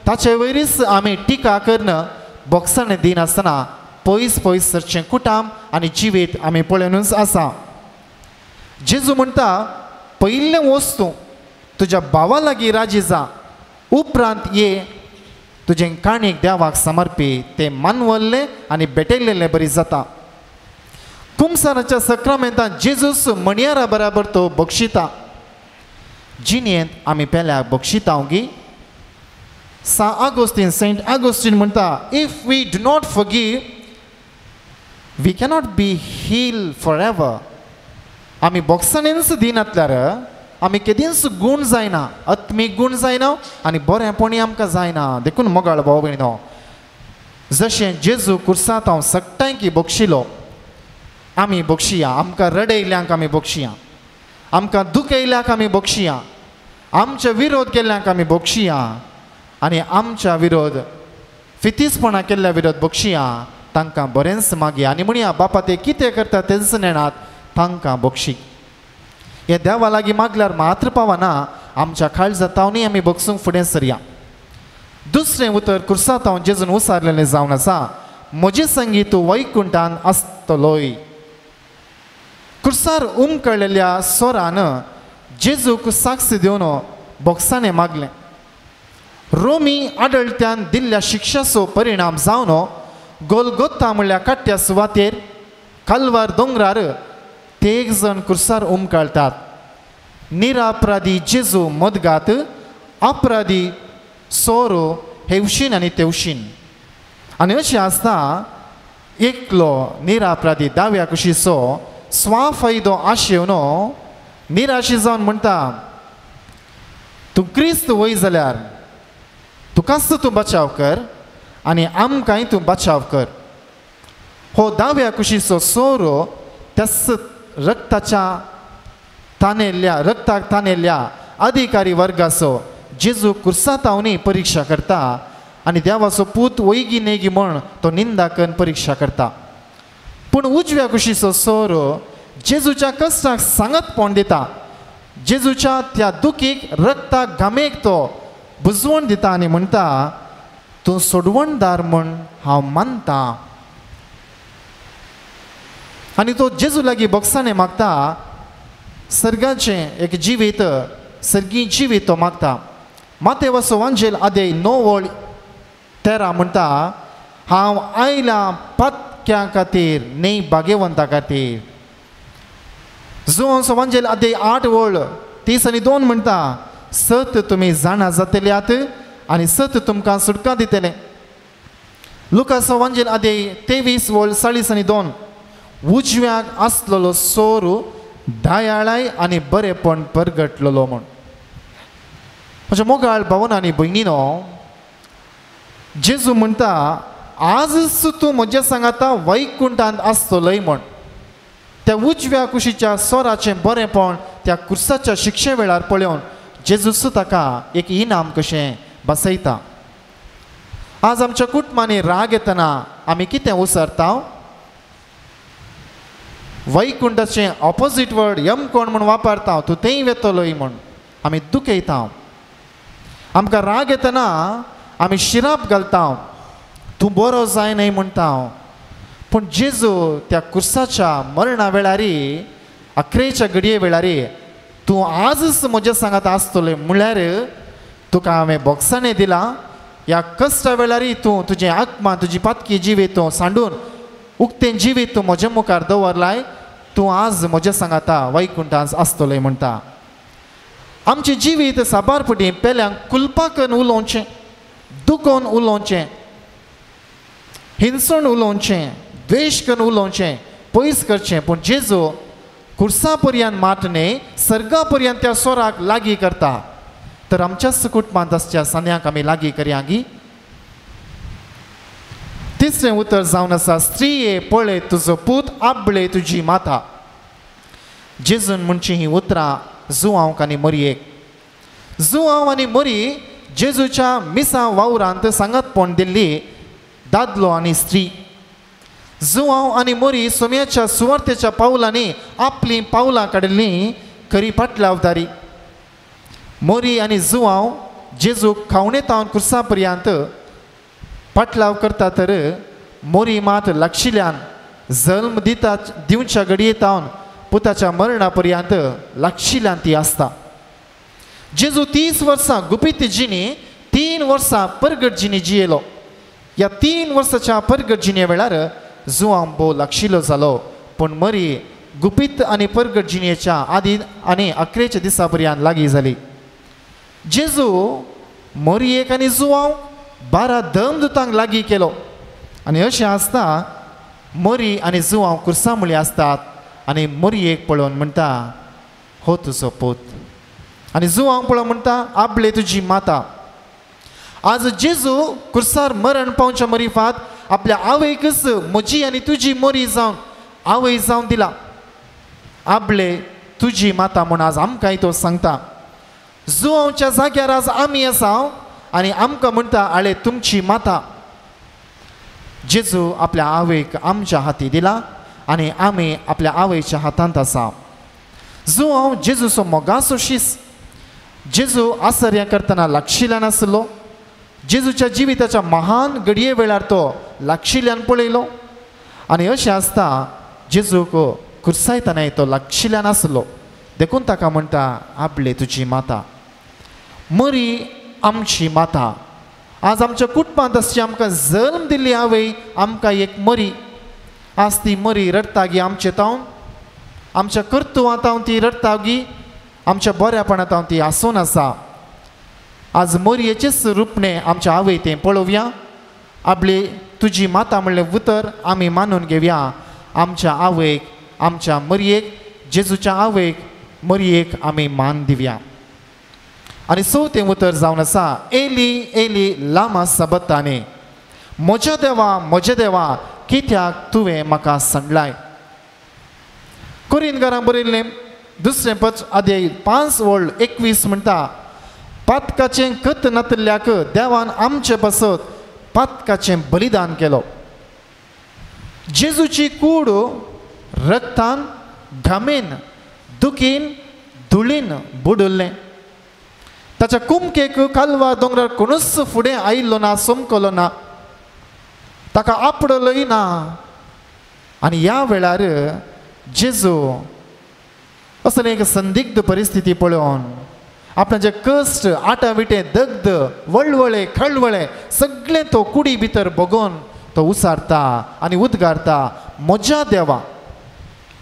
ताचे वयरीच आमी टिका करून बोगसाणें दिनासतना पयस पयस सरचें कुटाम आनी जिवीत आमी पळोवनूच आसा। जेजू म्हणटा पयलें वच तूं तुज्या भावा लागीं राजी जा, उपरांत ये तुजें काणीक देवाक समर्पी. तें मानवल्लें आनी भेटयल्लें बरी जाता. कुमसाराच्या सक्रामेंतान जेजूस मणयारा बराबर तो बक्षिता. जिणेंत आमी पेल्याक बक्षिता गी. सा आगोस्तीन, सेंट आगोस्तीन म्हणटा, if we do not forgive we cannot be heal for ever. आमी बोक्साणेनच दिनातल्यार आमी केदींच गूण जायना, आत्मीक गूण जायना आनी बरेंपणी आमकां जायना. देखून मोगाळ भाव भयणो, जशें जेजू कुर्सांत हांव सगटांकी बक्षिलो, आमी बक्षिया. आमकां रडयल्यांक आमी बक्षिया, आमकां दुखयल्याक आमी बक्षिया, आमच्या विरोध केल्ल्यांक आमी बक्षिया आनी आमच्या विरोध फितीसपणां केल्ल्या विरोध बक्षिया. तांकां बरेंच मागया आनी म्हणया, बापा ते कितें करता तेंच नेणात, तांकां बक्षी. हे देवा लागीं मागल्यार मात्र पावना, आमच्या काळजांतूय आमी बक्षूंक फुडें सरया. दुसरें उतर कुर्सांत जेजून उसारलेलें जावन आसा, म्हजे संगी तूं वैकुंठान आसतलोय. कुर्सार उमकळलेल्या सोरान जेजूक साक्ष दिवन बोक्साणें मागलें. रोमी आडळत्यान दिल्ल्या शिक्षाचो परिणाम जावन गोलगोत्ता म्हणल्या काट्या सुवातेर कालवार दोंगरार तेग जण कुर्सार उमकळटात. निरापराधी जेजू मदगात, अपराधी सोरो हेवशीन आनी तेवशीन. आनी अशें आसता एकलो निरापराधी दाव्या कुशीचो स्वाफायदो आशेवन निराशी जावन म्हणटा, तूं क्रिस्त वय जाल्यार तुकाच तूं बचाव कर आनी आमकांय तूं बचाव कर. हो दाव्या कुशीचो सोरो त्याच रक्ताच्या तानेल्ल्या रक्ताक तानेल्ल्या अधिकारी वर्गाचो जेजू कुर्सातावनी परिक्षा करता आनी देवाचो पूत वयगी नेगी म्हण तो निंदा करून परिक्षा करता. पूण उजव्या कुशीचो सोरो जेजूच्या कश्टाक सांगतपण दिता, जेजूच्या त्या दुखीक रक्ताक घामेक तो बुजवण दिता आनी म्हणटा, तूं सोडवणदार म्हण हांव मानता. आनी तो जेजू लागीं बोक्साणें मागता, सर्गाचें एक जिवीत, सर्गी जिवीत तो मागता. मातेवाचो वांजेल आदेय 9:13 म्हणटा, हांव आयलां पातक्यां खातीर न्ही भाग्यवंता खातीर. जुवांचो वांजेल आदेय 8:32 म्हणटा, सत तुमी जाणा जातल्यात आनी सत तुमकां सुटका दितलें. लुकासो वांजेल आदेय 23:42, उजव्याक आसलेलो सोरू दयाळाय आनी बरेपण परगटलेलो म्हूण. म्हज्या मोगाळ भावन आनी भयणीनो, जेजू म्हणटा, आजच तूं म्हज्या सांगाता वैकुंठांत आसतलोय म्हण. त्या उजव्या कुशीच्या सोराचें बरेंपण त्या कुर्साच्या शिक्षे वेळार पळोवन जेजूच ताका एक इनाम कशें बसयता. आज आमच्या कुटुंबांनी राग येतना आमी कितें उसरता? वैकुंठाचें ऑपोजीट वर्ड यमकोण म्हूण वापरता, तूं तेंय वेतलोय म्हूण आमी दुखयता. आमकां राग येतना आमी शिराप घालता, तूं बरो जाय न्हय म्हणटा. पूण जेजू त्या कुर्साच्या मरणा वेळारी, अकरेच्या घडये वेळारी, तूं आजच म्हज्या सांगात आसतलें म्हणल्यार तुका हांवें बोक्साणें दिलां, ह्या कश्टा वेळारी तूं तुजें आत्मा तुजी पातकी जिवीत तूं सांडून उक्तें जिवीत तूं म्हज्या मुखार दवरलाय, तूं आज म्हज्या सांगाता वैकुंठांत आसतलें म्हणटा. आमचें जिवीत साबार पटी पेल्यांक कुलपाकन उलोवचें, दुखोवन उलोवचें, हिंसण उलोवचें, द्वेश करून उलोवचें, पयस करचें. पूण जेजू कुर्सा पर्यंत मात न्ही, सर्गा पर्यंत त्या सोराक लागीं करता. तर आमच्याच कुटुंबांत आसच्या सान्यांक आमी लागीं करया गी. तिसरें उतर जावन आसा, स्त्रीये पळय तुजो पूत, आबळे तुजी माता. जेजून म्हणची हीं उतरां जुवांक आनी मरयेक. जुवांव आनी मरी जेजूच्या मिसा वावरांत सांगातपण दिल्ली दादलो आनी स्त्री. जुवांव आनी मरी सोम्याच्या सुवार्थेच्या पावलांनी आपलीं पावलां काडिल्लीं खरी पाटलावदारी. मोरी आनी जुवांव जेजूक खावणेतावन कुर्सा पर्यंत पाटलाव करता, तर मोरी मात लागशिल्ल्यान जल्म दिता दिवच्या घडयेतावन पुताच्या मरणा पर्यंत लागशिल्ल्यान ती आसता. जेजू 30 वर्सां गुपीत जिणी 3 वर्सां परगट जिणी जियेलो. ह्या 3 वर्साच्या परगट जिणे वेळार जुवांव भोव लागशिल्लो जालो, पूण मरी गुपीत आनी परगट जिणेच्या आदी आनी अकरेच्या दिसा पर्यंत लागीं जाली. जेजू मरयेक आनी जुवांव 12 धर्मदूतांक लागीं केलो आनी अशें आसता मरी आनी जुवांव कुर्सा मुळी आसतात आनी मरयेक पळोवन म्हणटा हो तुजो पूत, आनी जुवांक पळोवन म्हणटा आपले तुजी माता. आज जेजू कुर्सार मरण पावच्या मरिफात आपल्या आवयकच म्हजी आनी तुजी मरी जावन आवय जावन दिला. आपले तुजी माता म्हूण आज आमकांय तो सांगता. जुवांच्या जाग्यार आज आमी आसा आनी आमकां म्हणटा आळे तुमची माता. जेजू आपल्या आवयक आमच्या हाती दिला आनी आमी आपल्या आवयच्या हातांत आसा. जुवांव जेजूचो मोगाचो शीस. जेजू आसर्या करतना लागशिल्ल्यान आसलो. जेजूच्या जिविताच्या महान घडये वेळार तो लागशिल्ल्यान पळयलो आनी अशें आसता जेजूक कुर्सायतनाय तो लागशिल्ल्यान आसलो, देखून ताका म्हणटा आपले तुजी माता. मरी आमची माता. आज आमच्या कुटुंबांत आसची आमकां जल्म दिल्ली आवय आमकां एक मरी. आज ती मरी रडटा गी आमचे तावन, आमच्या कर्तुवां तावन ती रडटा गी, आमच्या बऱ्यापणा तावन ती आसून आसा. आज मरयेचेच रुपणें आमच्या आवय तें पळोवया. आपली तुजी माता म्हणलें उतर आमी मानून घेवया. आमच्या आवयक, आमच्या मरयेक, जेजूच्या आवयक मरयेक आमी मान दिवया. आनी चवथें उतर जावन आसा एली एली लामा सबताने, म्हज्या देवा म्हज्या देवा कित्याक तुवें म्हाका सांडलाय. कोरिंदकारांक बरयल्लें दुसरें पत्र अध्याय 5 ओळ 21 म्हणटा पातकाचें कत नातल्याक देवान आमचे पासत पातकाचें बलिदान केलो. जेजूची कूड रक्तान घामेन दुखीन धुळीन बुडुल्लें. ताच्या कुमकेक कालवा दोंगरार कोणूच फुडें आयिल्लो ना, समकलो ना, ताका आपडलोय ना. आनी ह्या वेळार जेजू असले एक संदिग्ध परिस्थिती पळोवन आपणाचे कश्ट आटाविटे दग्ध वळवळे खळवळे सगळें तो कुडी भितर बगोवन तो उसारता आनी उद्गारता म्हज्या देवा.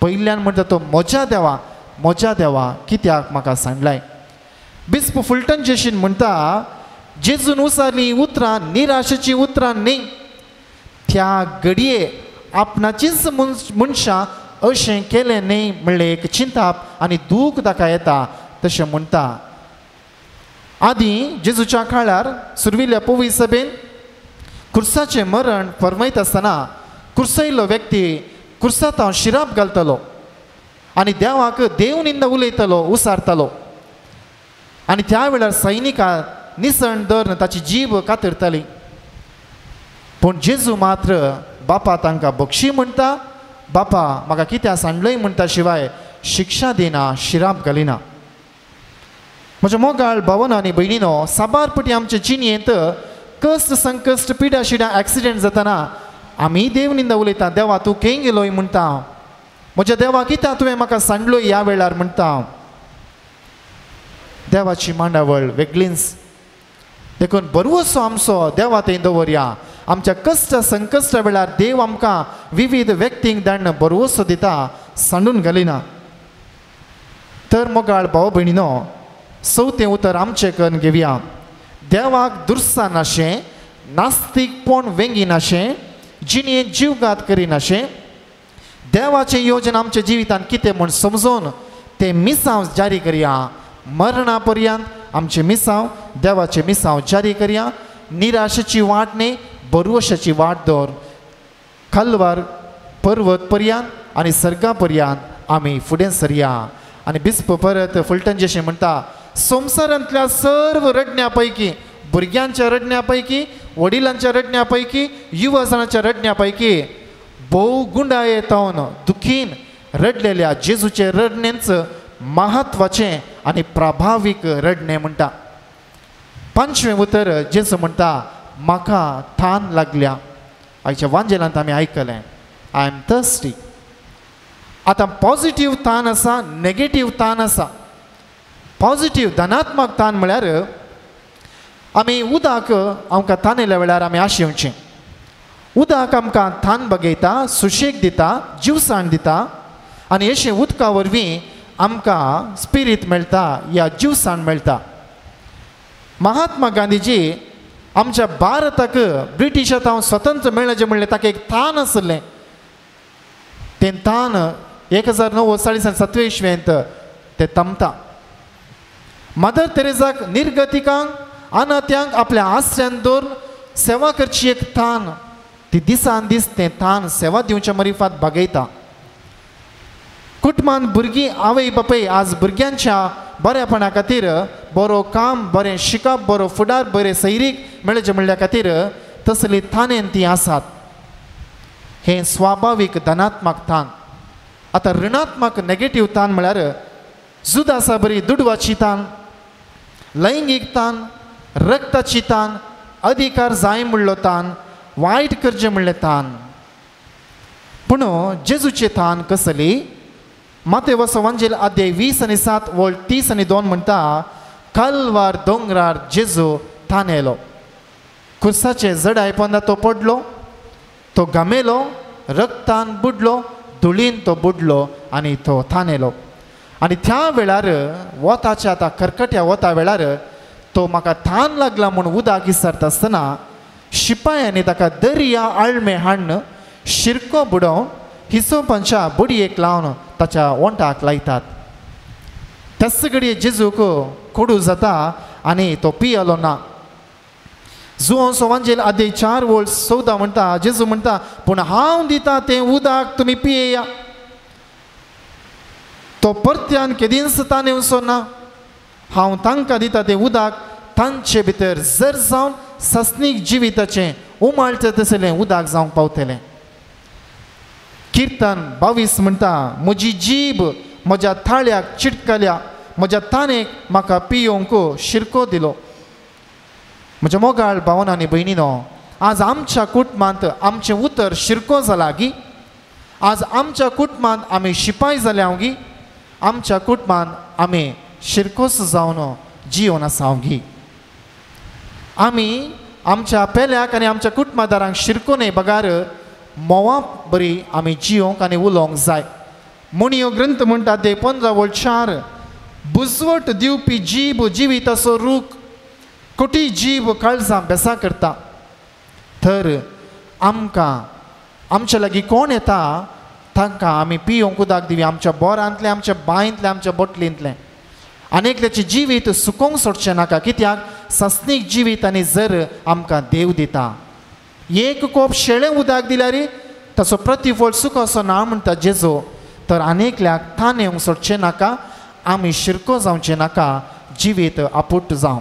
पयल्यान म्हणटा तो म्हज्या देवा म्हज्या देवा कित्याक म्हाका सांडलाय. बिस्प फुलटन जेशीन म्हणटा जेजून उसारलीं उतरां निराशेचीं उतरां न्ही, त्या घडये आपणाचीच मनशां अशें केलें न्ही म्हणलें एक चिंताप आनी दूख ताका येता तशें म्हणटा. आदीं जेजूच्या काळार सुर्विल्ल्या पवी सभेन कुर्साचें मरण फरमयत आसतना कुर्सयल्लो व्यक्ती कुर्सांत हांव शिराप घालतलो आनी देवाक देव निंदा उलयतलो उसारतलो आनी त्या वेळार सैनिकां निसण धरून ताची जीब कातरताली. पूण जेजू मात्र बापा तांकां बक्षी म्हणटा, बापा म्हाका कित्याक सांडलय म्हणटा शिवाय शिक्षा दिना, शिराप घालिना. म्हज्या मोगाळ भावना आनी भयणीनो, साबार पटी आमचे जिणेंत कश्ट संकश्ट पिडा शिडा एक्सिडेंट जातना आमी देव निंदा उलयता, देवा तूं खंय गेलोय म्हणटा, म्हज्या देवा कित्याक तुवें म्हाका सांडलोय ह्या वेळार म्हणटा. देवाची मांडावळ वेगळीच, देखून बरवसो आमचो देवा थंय दवरया. आमच्या कश्ट संकश्टा वेळार देव आमकां विविध व्यक्तींक धाडून बरवसो दिता, सांडून घालिना. तर मोगाळ भाव भयणीनो, चवथें उतर आमचें करून घेवया. देवाक दुर्सा नाशें, नास्तीकपण वेंगिनाशें, जिणेंत जीवघात करिनाशें, देवाचें योजन आमच्या जिवितांत कितें म्हूण समजून तें मिसांव जारी करया. मरणा पर्यंत आमचें मिसांव देवाचें मिसांव जारी करया. निराशेची वाट न्ही, बरवशाची वाट दवर. खलवार पर्वत पर्यंत आनी सर्गा पर्यंत आमी फुडें सरया. आनी बिस्प परत फुलटन जशें म्हणटा, संवसारांतल्या सर्व रडण्या पैकी, भुरग्यांच्या रडण्या पैकी, वडिलांच्या रडण्या पैकी, युवजणाच्या रडण्या पैकी भोव गुंडाये तावन दुखीन रडलेल्या जेजूचे रडणेंच महत्वाचें आनी प्रभावीक रडणें म्हणटा. पांचवें उतर जेजू म्हणटा, म्हाका थान लागल्या. आयच्या वांजेलांत आमी आयकलें, I am thirsty. आतां पॉजिटीव तान आसा, नेगेटीव तान आसा. पॉजिटीव धनात्मक तान म्हळ्यार आमी उदक आमकां तानेल्या वेळार आमी आशेवचें. उदक आमकां तान बगयता, सुशेग दिता, जिवसाण दिता आनी अशें उदका वरवीं आमकां स्पिरीत मेळटा या जिवसाण मेळटा. महात्मा गांधीजी आमच्या भारताक ब्रिटिशांत हांव स्वतंत्र मेळ्ळें म्हणलें ताका एक तान आसलें. तें तान 1940 आनी 7वे इस्वेंत तें तमता. मदर तेरेजाक निर्गतिकांक अनाथ्यांक आपल्या आश्र्यान दवरून सेवा करची एक तान, ती दिसान दीस तें तान सेवा दिवच्या मरिफात भागयता. कुटुंबान भुरगीं आवय बापूय आज भुरग्यांच्या बऱ्यापणा खातीर बरो काम, बरें शिकप, बरो फुडार, बरें सैरीक मेळचें म्हणल्या खातीर तसली तानेन ती आसात. हें स्वाभावीक धनात्मक तान. आतां ऋणात्मक नेगेटीव तान म्हळ्यार जुदासा बरी दुडवाची तान, लैंगीक तान, रक्ताची तान, अधिकार जाय म्हणलो तान, वायट करचें म्हणलें तान. पूण जेजूचें तान कसली? मातेवस वांजेल अध्याय 20 आनी 7 वळ 30 आनी 2 म्हणटा, कलवार दोंगरार जेजू तानेलो, कुर्साचे जडाय पोंदा तो पडलो, तो गमेलो, रक्तान बुडलो, धुळीन तो बुडलो आनी तो तानेलो. आनी त्या वेळार वताच्या आतां खरखट्या वता वेळार तो म्हाका तान लागला म्हूण उदक विसरता आसतना शिपायांनी ताका दर्या आळमे हाडून शिरको बुडोवन हिसोपांच्या बडयेक लावन ताच्या ओंठाक लायतात. त्याच घडये जेजूक कोडू जाता आनी तो पियलो ना. जुवांव सोवांजेल आदी 4 वळ 14 म्हणटा, जेजू म्हणटा, पूण हांव दिता तें उदक तुमी पियेया, तो परत्यान केदींच तानेवचो ना. हांव तांकां दिता तें उदक तांचे भितर जर जावन सस्नीक जिविताचें उमाळचें तसलें उदक जावंक पावतलें. किर्तन 22 म्हणटा, म्हजी जीब म्हज्या थाळ्याक चिटकल्या, म्हज्या तानेक म्हाका पियोवंक शिरको दिलो. म्हज्या मोगाळ भावन आनी भयणीनो, आज आमच्या कुटुंबांत आमचें उतर शिरको जाला गी? आज आमच्या कुटुंबांत आमी शिपाय जाल्या गी? आमच्या कुटुंबांत आमी शिरकोस जावन जियोन आसा गी? आमी आमच्या पेल्याक आनी आमच्या कुटुंबादारांक शिरको न्हय बगार मोवा बरी आमी जियोंक आनी उलोवंक जाय. म्हणयो ग्रंथ म्हणटा ते 15 वळ 4, बुजवट दिवपी जीब जिविताचो रूख, कोटी जीव काळजां बेसा करता. तर आमकां आमच्या लागीं कोण येता तांकां आमी पियोवंक उदक दिवया, आमच्या बोरांतलें, आमच्या बांयंतलें, आमच्या बोटलींतलें. आनी एकल्याचें जिवीत सुकोवंक सोडचें नाका, कित्याक सस्नीक जिवीत आनी जर आमकां देव दिता. एक कोप शेळें उदक दिल्यार ताचो प्रतिफळ सुकोसो ना म्हणटा जेजू. तर आनी एकल्याक तानेवंक सोडचें नाका, आमी शिरको जावचें नाका, जिवीत आपुट जावं.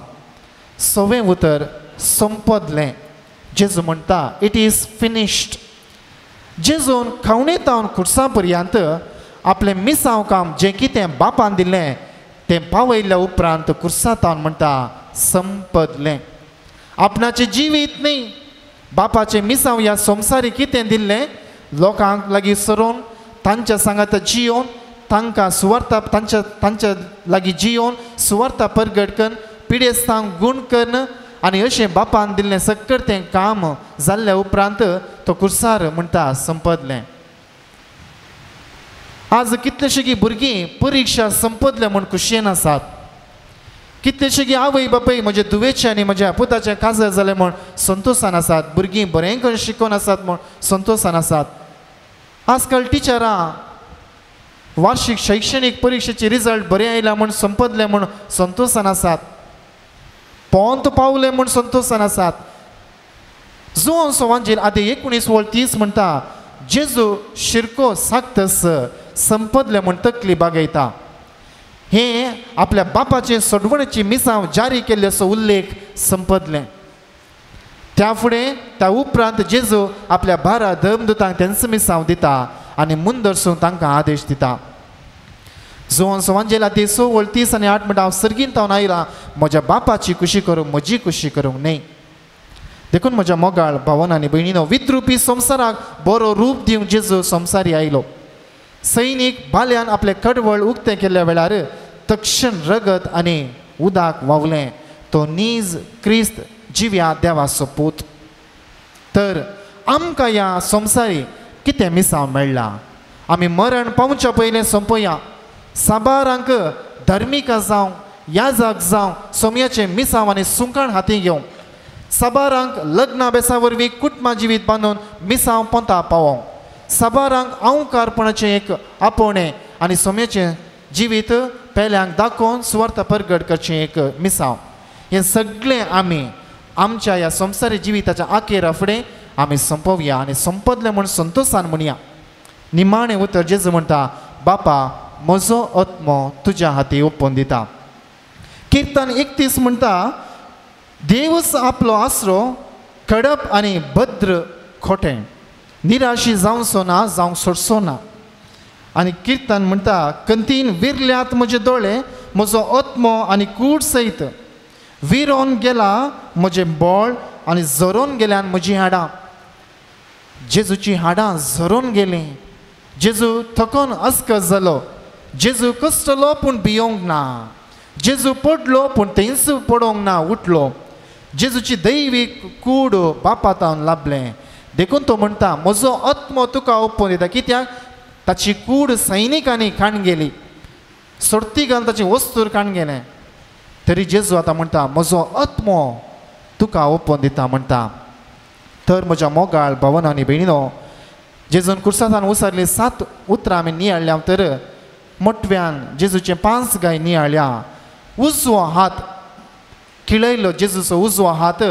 सवें उतर संपदलें. जेजू म्हणटा, it is finished. जेजून खावणे तावन खुर्सा पर्यंत आपलें मिसांव काम जें कितें बापान दिल्लें तें पावयल्ल्या उपरांत खुर्सा तावन म्हणटा संपदलें. आपणाचें जिवीत न्ही, बापाचें मिसांव ह्या संवसारी कितें दिल्लें लोकांक लागीं सरोवन तांच्या सांगात जियोवन तांकां सुवार्ता तांच्या तांच्या लागीं जियोवन सुवार्ता परगट करून पिडेस्तांक गूण करून आनी अशें बापान दिल्लें सक्कर तें काम जाल्ल्या उपरांत तो कुर्सार म्हणटा संपदलें. आज कितलेशेगी भुरगीं परिक्षा संपदलें म्हूण खुशयेन आसात. कितलेशेगी आवय बापूय म्हज्या धुवेचें आनी म्हज्या पुताचें काजार जालें म्हूण संतोशान आसात. भुरगीं बरें करून शिकोवन आसात म्हूण संतोशान आसात. आजकाल टिचरां वार्षिक शैक्षणीक परिक्षेचे रिजल्ट बरें आयला म्हूण संपदलें म्हूण संतोशान आसात. पोंत पावले म्हूण संतोशान आसात. जुवांव सोवांजेल आदी 19 वळ 30 म्हणटा, जेजू शिरको सागतस संपदलें म्हूण तकली बागयता. हें आपल्या बापाचे सोडवणेची मिसांव जारी केल्ले असो उल्लेख संपदलें. त्या फुडें त्या उपरांत जेजू आपल्या 12 धर्मदूतांक तेंच मिसांव दिता आनी मुंदरसून तांकां आदेश दिता. जुवांव सोवांजेल आदी 6 वळ 30 आनी 8 म्हणटा, हांव सर्गीन तावन आयला म्हज्या बापाची खुशी करूंक, म्हजी खुशी करूंक न्हय. देखून म्हज्या मोगाळ भावन आनी भयणीनो, विद्रुपी संवसाराक बरो रूप दिवंक जेजू संवसारी आयलो. सैनीक बाल्यान आपलें कडवळ उक्तें केल्ल्या वेळार तक्षण रगत आनी उदक व्हांवलें. तो नीज क्रिस्त जिव्या देवाचो पूत. तर आमकां ह्या संवसारी कितें मिसांव मेळ्ळां? आमी मरण पावच्या पयलें सोंपोया. साबारांक धार्मिकां जावं याजक जावं सोमयाचें मिसांव आनी सुंकाण हाती घेवं, साबारांक लग्ना बेसा वरवीं कुटुंबा जिवीत बांदून मिसांव पोंता पावोवंक, साबारांक अंवकारपणाचें एक आपोवणें आनी सोमयाचें जिवीत पेल्यांक दाखोवन सुवार्थ परगट करचें एक मिसांव. हें सगळें आमी आमच्या ह्या संवसारी जिविताच्या आखेरा फुडें आमी सोंपोवया आनी सोंपतलें म्हूण संतोशान म्हणया. निमाणें उतर जेजू म्हणटा, बापा म्हजो आत्मो तुज्या हाती ओपून दिता. किर्तन 31 म्हणटा, देवच आपलो आसरो कडप आनी भद्र खोटें, निराशी जावचो ना, जावंक सोडचो ना. आनी किर्तन म्हणटा, कंतीन विरल्यात म्हजे दोळे, म्हजो आत्मो आनी कूड सयत, विरोन गेला म्हजें बळ आनी झरोन गेल्यान म्हजीं हाडां. जेजूची हाडां झरोन गेलीं. जेजू थकोन अस्कस जालो. जेजू कसलो पूण भियोंक ना. जेजू पडलो पूण थंयच पडोंक ना, उठलो. जेजूची दैवी कूड बापातावन लाभलें. देखून तो म्हणटा, म्हजो आत्मो तुका ओपून दिता. कित्याक? ताची कूड सैनिकांनी खाण गेली, सोडती घालून ताची वस्तूर खाण गेलें. तरी जेजू आतां म्हणटा, म्हजो आत्मो तुका ओपून दिता म्हणटा. तर म्हज्या मोगाळ भावन आनी भयणीनो, जेजून कुर्सांतान उसारली 7 उतरां आमी नियाळ्ळ्या. तर मोटव्यान जेजूचे 5 गाय नियाळ्या. उजवो हात खिळयलो, जेजूचो उजवो हात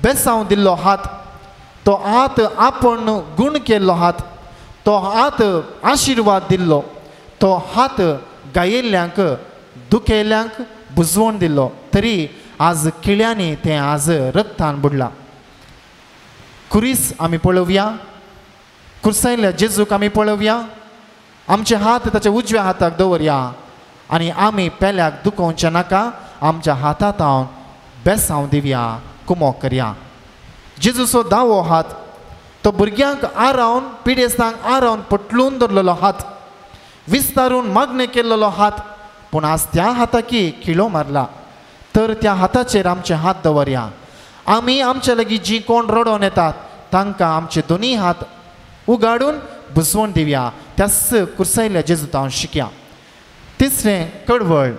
बेसांव दिल्लो हात, तो हात आपण गूण केल्लो हात, तो हात आशिर्वाद दिल्लो, तो हात गायिल्ल्यांक दुखेल्ल्यांक बुजवण दिल्लो. तरी आज किळ्यांनी तें आज रक्तान बुडलां. कुरीस आमी पळोवया, कुर्सायल्ल्या जेजूक आमी पळोवया. आमचे हात ताच्या उजव्या हाताक दवरया आनी आमी पेल्याक दुखोवचें नाका, आमच्या हातांत हांव बेसांव दिवया, कुमोक करया. जेजूचो दावो हात तो भुरग्यांक आरावन, पिडेस्तांक आरावन पटलून दवरलेलो हात, विस्तारून मागणें केल्लो हात, पूण आज त्या हाताकी किळो मारला. तर त्या हाताचेर आमचे हात दवरया. आमी आमच्या लागीं जीं कोण रडोन येतात तांकां आमचे दोनी हात उगाडून बुजवण दिवया. त्याच कुर्सायल्ल्या जेजूत हांव शिकया. तिसरें कडवळ.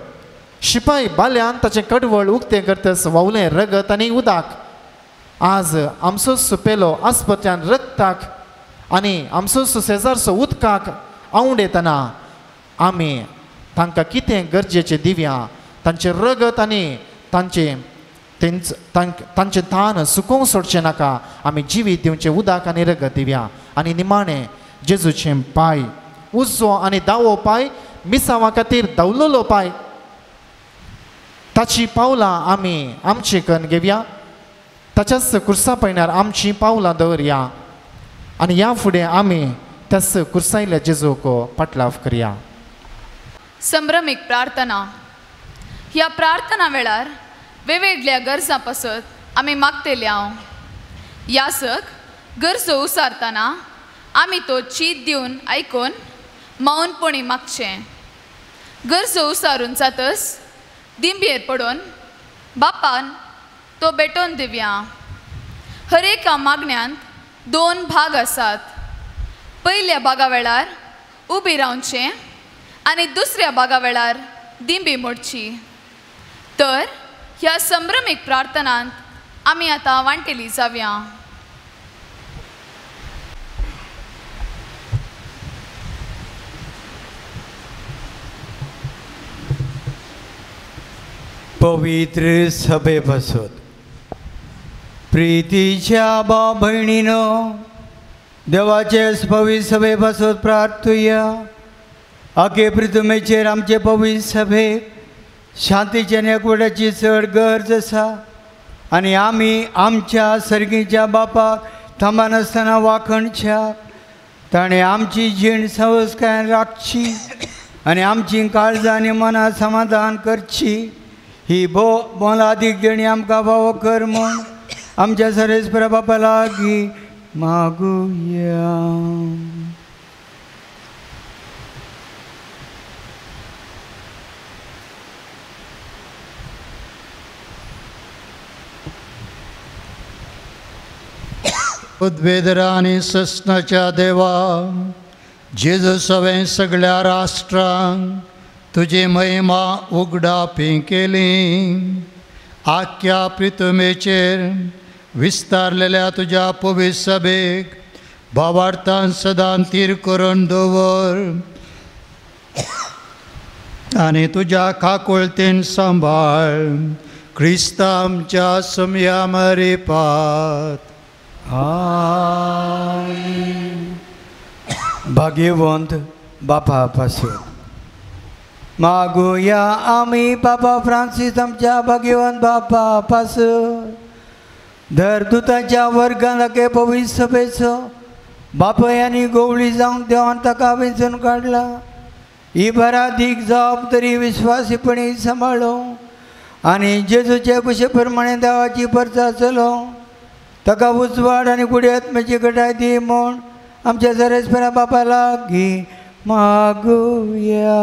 शिपाय बाल्यान ताचें कडवळ उक्तें करतच व्हांवलें रगत आनी उदक. आज आमचो सुपेलो आस्पत्यान रक्ताक आनी आमचो शेजारचो उदकाक आंवडेतना आमी तांकां कितें गरजेचें दिवया. तांचें रगत आनी तांचें तांचें तान सुकोवंक सोडचें नाका. आमी जिवीत दिवचें उदक आनी रगत दिवया. आनी निमाणें जेजूचें पांय, उजवो आनी दावो पांय, मिसांवा खातीर धांवलेलो पांय, ताची पावलां आमी आमचे कन्न घेवया. ताच्याच कुर्सा पयणार आमचीं पावलां दवरया आनी ह्या फुडें आमी त्याच कुर्सायल्ल्या जेजूक पाटलाव करया. संभ्रमीक प्रार्थना. ह्या प्रार्थना वेळार वेगवेगळ्या गरजां पासत आमी मागतले हांव. यासक गरजो उसारतना आमी तो चीत दिवन आयकून मौनपणी मागचें. गरजो उसारून जातच दिंबयेर पडून बापान तो भेटोवन दिवया. हर एका मागण्यांत 2 भाग आसात. पयल्या भागा वेळार उबी रावचें आनी दुसऱ्या भागा वेळार दिंबी मोडची. तर ह्या संभ्रमीक प्रार्थनांत आमी आतां वांटेली जावया. पवित्र सभे पासत प्रितीच्या भाव भयणीनो, देवाचे पवित्र सभे पासत प्रार्थुया. आखे पृथ्वीचेर आमचे पवित्र सभेक शांतीचे आनी एकवटाची चड गरज आसा आनी आमी आमच्या सर्गीच्या बापाक थांबनासतना वाखणच्या. ताणें आमची जीण सवसकायेन राखची आनी आमची काळजां आनी मनां समाधान करची. ही भोव मोलादीक देणी आमकां फावो कर म्हूण आमच्या सर्वेस्पर बापा लागीं मागुया. उद्वेदरा आनी ससनाच्या देवा, जेजू सवें सगळ्या राष्ट्रांक तुजी महिमा उगडापी केली. आख्या प्रितुमेचेर विस्तारलेल्या तुज्या पवित्र सभेक भावार्थान सदां तीर करून दवर आनी तुज्या काकुळतेन सांबाळ. क्रिस्त आमच्या समया मरिपात. आमेन. भाग्यवंत बापा पासून मागुया आमी बाबा फ्रांसीस आमच्या भाग्यवंत बापा पासून धरदुताच्या वर्गान लागे पवित्र सभेचो बापय आनी गोवळी जावंक देवान ताका वेंचून काडला. ही बरादीक जबाबदारी विस्वासीपणी सांबाळो आनी जेजूचे कुशे प्रमाणे देवाची परचा चलो. ताका उजवाड आनी गुडी आत्म्याची घटाय दी म्हूण आमच्या जरेस्परा बापा लागीं मागुया.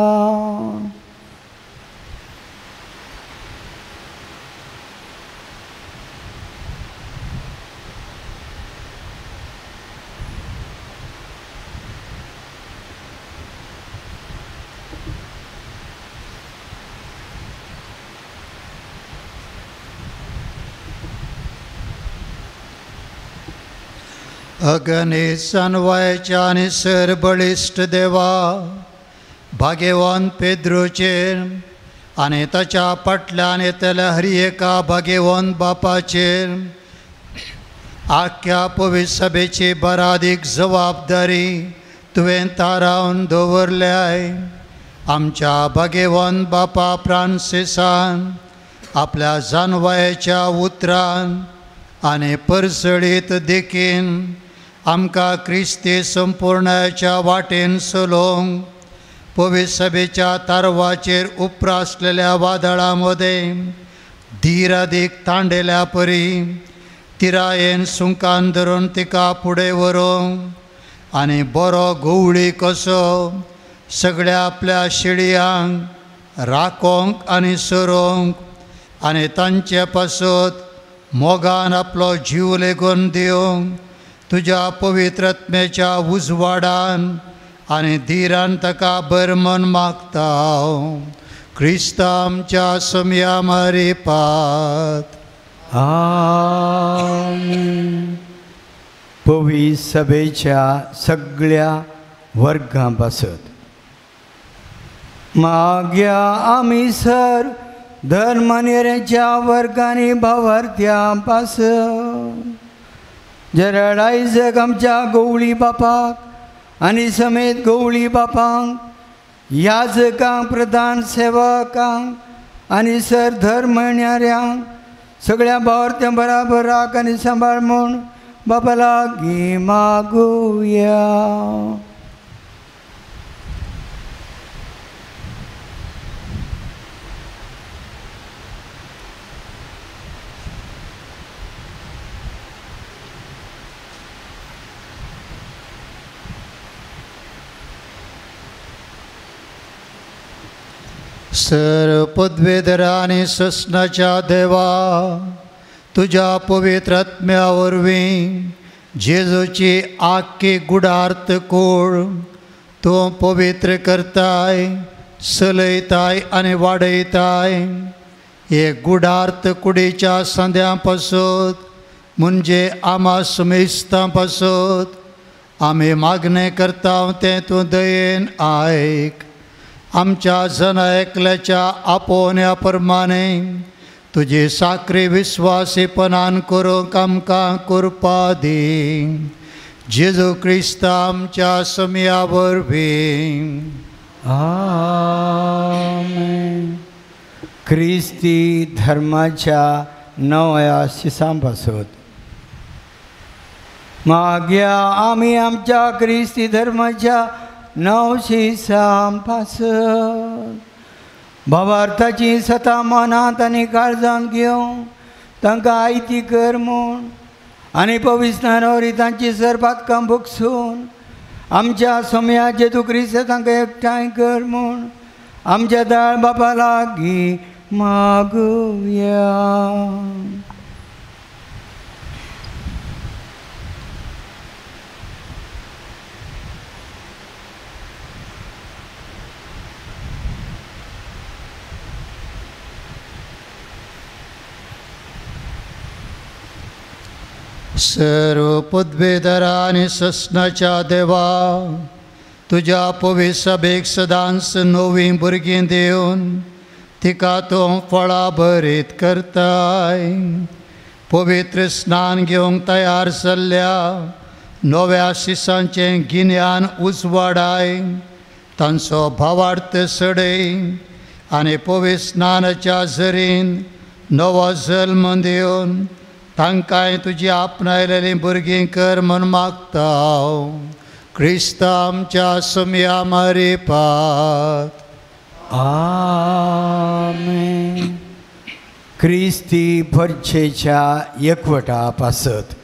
अगणित सनवायच्या आनी सर बळिश्ट देवा, भाग्यवान पेद्रोचेर आनी ताच्या फाटल्यान येतल्या हर एका भाग्यवान बापाचेर आख्या पवित्र सभेची बरादीक जबाबदारी तुवें थारावन दवरल्याय. आमच्या भाग्यवान बापा फ्रांसिसान आपल्या जानवायेच्या उतरान आनी परसळीत देखीन आमकां क्रिस्ती संपूर्णाच्या वाटेन चलोवंक पवित्र सभेच्या तारवाचेर उप्रासलेल्या वादळां मदें धीरादीक तांडेल्या परी तिरायेन सुंकान धरून तिका फुडें व्हरूंक आनी बरो गवळी कसो सगळ्या आपल्या शिळयांक राखोंक आनी सरोवंक आनी तांचे पासत मोगान आपलो जीव लेगून दिवंक तुज्या पवित्र आत्म्याच्या उजवाडान आनी धीरान ताका बरमन मागता. क्रिस्त आमच्या समया मारिपात. आमेन. पवित्र सभेच्या सगळ्या वर्गां पासत माग्या आमी सर धर्मनेऱ्याच्या वर्गांनी भावार्थ्यां पासत जेराल्ड आयजक आमच्या गवळी बापाक आनी समेत गवळी बापांक, याजकांक, प्रधान सेवकांक आनी सर धर्मन्याऱ्यांक सगळ्या भावार्थ्यां बराबर राख आनी सांबाळ म्हूण बापा लागीं मागुया. सर पदवेधरा आनी ससनाच्या देवा, तुज्या पवित्र आत्म्या वरवीं जेजूची आख्खी गुडार्थ कूड तूं पवित्र करताय, चलयताय आनी वाडयताय. हे गुडार्थ कुडीच्या सांद्यां पासत म्हणजे आमा सुमेस्तां पासत आमी मागणें करता तें तूं दयेन आयक. आमच्या जन एकल्याच्या आपोवण्या प्रमाणे तुजी साकरी विस्वासीपणान करूंक आमकां कृपा दी. जेजू क्रिस्त आमच्या समया वरवीं. आमेन. क्रिस्ती धर्माच्या नव्या शिसां पासत माग्या आमी आमच्या क्रिस्ती धर्माच्या नव शिसां पासत भावार्थाची सतां मनांत आनी काळजांत घेवन तांकां आयती कर म्हूण आनी पवित्र तांची सरपातकां भोगसून आमच्या समया जेजू क्रिस्त तांकां एकठांय कर म्हूण आमच्या दाळ बापा लागीं मागुया. सर्व पदवेधरा आनी ससनाच्या देवा, तुज्या पवित्र सभेक सदांच नवीं भुरगीं दिवन तिका तूं फळां भरीत करताय. पवित्र स्नान घेवंक तयार जाल्ल्या नव्या शिसांचें गिन्यान उजवाडाय, तांचो भावार्थ सडय आनी पवित्र स्नानाच्या झरीन नवो जल्म दिवन तांकांय तुजी आपणायलेलीं भुरगीं कर म्हूण मागता. क्रिस्त आमच्या सोमया मारिपात. आमेन. क्रिस्ती परचेच्या एकवटा पासत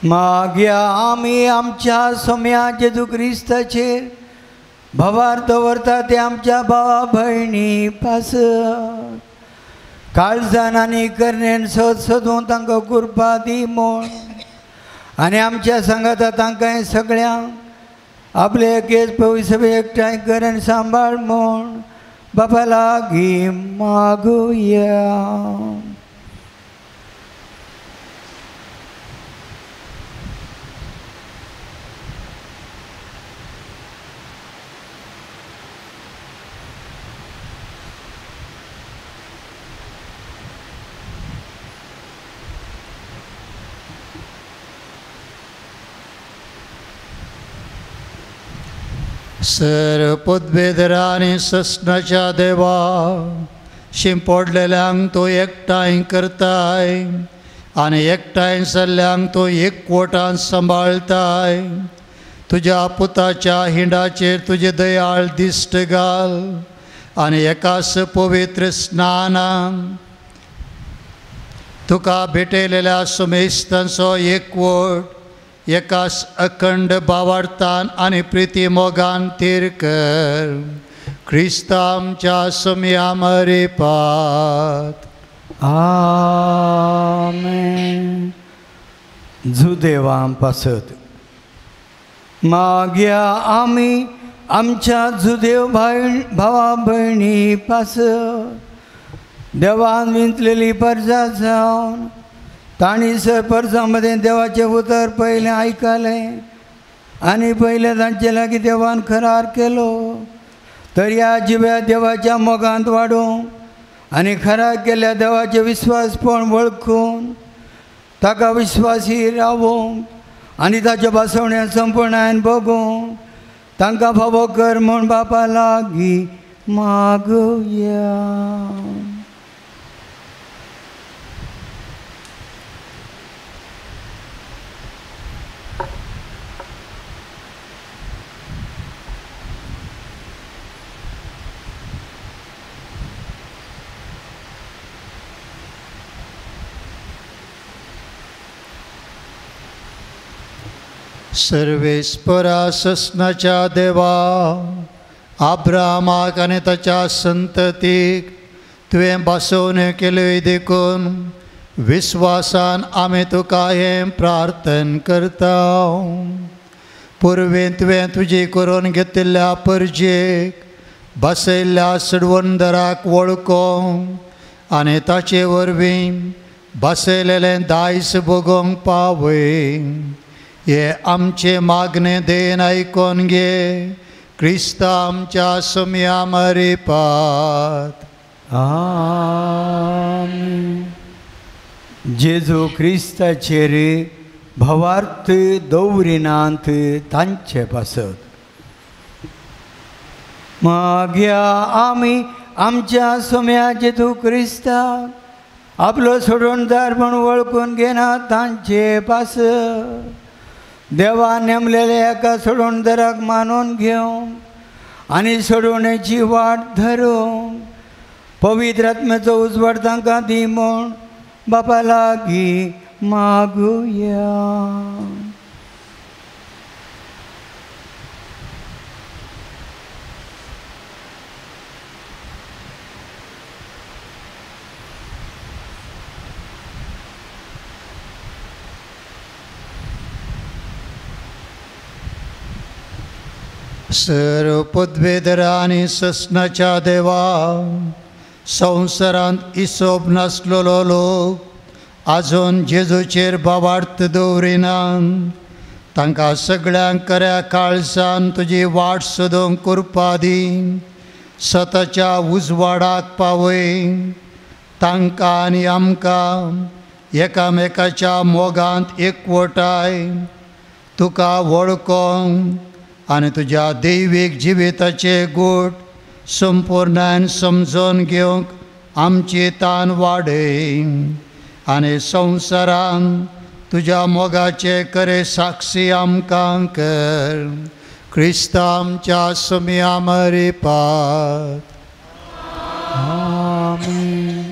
मागया आमी आमच्या सोम्या जेजू क्रिस्ताचेर भवार दवरता ते आमच्या भावा भयणी पासत काळजान आनी करणेन सद सदून तांकां कृपा दी म्हूण आनी आमच्या सांगाता तांकां सगळ्यांक आपले एकेच पवित्र एकठांय कर आनी सांबाळ म्हूण बापा लागीं मागुया. सर पदवेधरा आनी ससनाच्या देवा, शिंपडलेल्यांक तूं एकठांय करताय आनी एकठांय जाल्ल्यांक तूं एकवटान सांबाळताय. तुज्या पुताच्या हिंडाचेर तुजें दयाळ दिश्ट घाल आनी एकाच पवित्र स्नानान तुका भेटयलेल्या सुमेस्तांचो एकवट एकाच अखंड भावार्थान आनी प्रिती मोगान थीर कर. क्रिस्त आमच्या सोमया मरिपात. आमेन. जुदेवां पासत मागया आमी आमच्या जुदेव भावा भयणी पासत देवान विंचलेली परजा जावन तांणी सर परजा मदें देवाचें उतर पयलें आयकलें आनी पयलें तांचे लागीं देवान करार केलो तर ह्या जिव्या देवाच्या मोगांत वाडोवंक आनी खरा केल्ल्या देवाचें विस्वासपण वळखून ताका विस्वासी रावोवंक आनी ताच्या भासवण्या संपूर्णायन भोगोवंक तांकां फावो कर म्हूण बापा लागीं मागुया. सर्वेस्परा ससनाच्या देवा, आब्रामाक आनी ताच्या संततीक तुवें भासोवण्यो केल्यो देखून विस्वासान आमी तुका हें प्रार्थन करता. पुर्वें तुवें तुजी करून घेतिल्ल्या परजेक बसयल्ल्या सडवंदराक वळखूंक आनी ताचे वरवीं बसयलेलें दायज भोगोवंक पावय. हे आमचे मागणे देन आयकोन घे. क्रिस्त आमच्या सोमया मरिपात. आमेन. जेजू क्रिस्ताचेर भवार्थ दवरिनात तांचे पासत मागया आमी आमच्या सोम्या जेजू क्रिस्ताक आपलो सोडणदार म्हूण वळखून घेना तांचे पासत देवान नेमलेल्या एका सोडणदाराक मानून घेवंक आनी सोडवणेची वाट धरूंक पवित्र आत्म्याचो उजवाड तांकां दी म्हूण बापा लागीं मागुया. सर्व पदवेधरा आनी ससनाच्या देवा, संवसारांत हिसोब नासलेलो लोक आजून जेजूचेर भावार्थ दवरिना तांकां सगळ्यांक खऱ्या काळजान तुजी वाट सोदूंक कृपा दी. सताच्या उजवाडाक पावय. तांकां आनी आमकां एकामेकाच्या मोगांत एकवटाय. तुका वळखोंक आनी तुज्या दैवीक जिविताचे गूट संपूर्णान समजून घेवंक आमची तान वाडय आनी संवसारान तुज्या मोगाचे खरे साक्षी आमकां कर. क्रिस्ता आमच्या सुमया मरिपात. आमेन.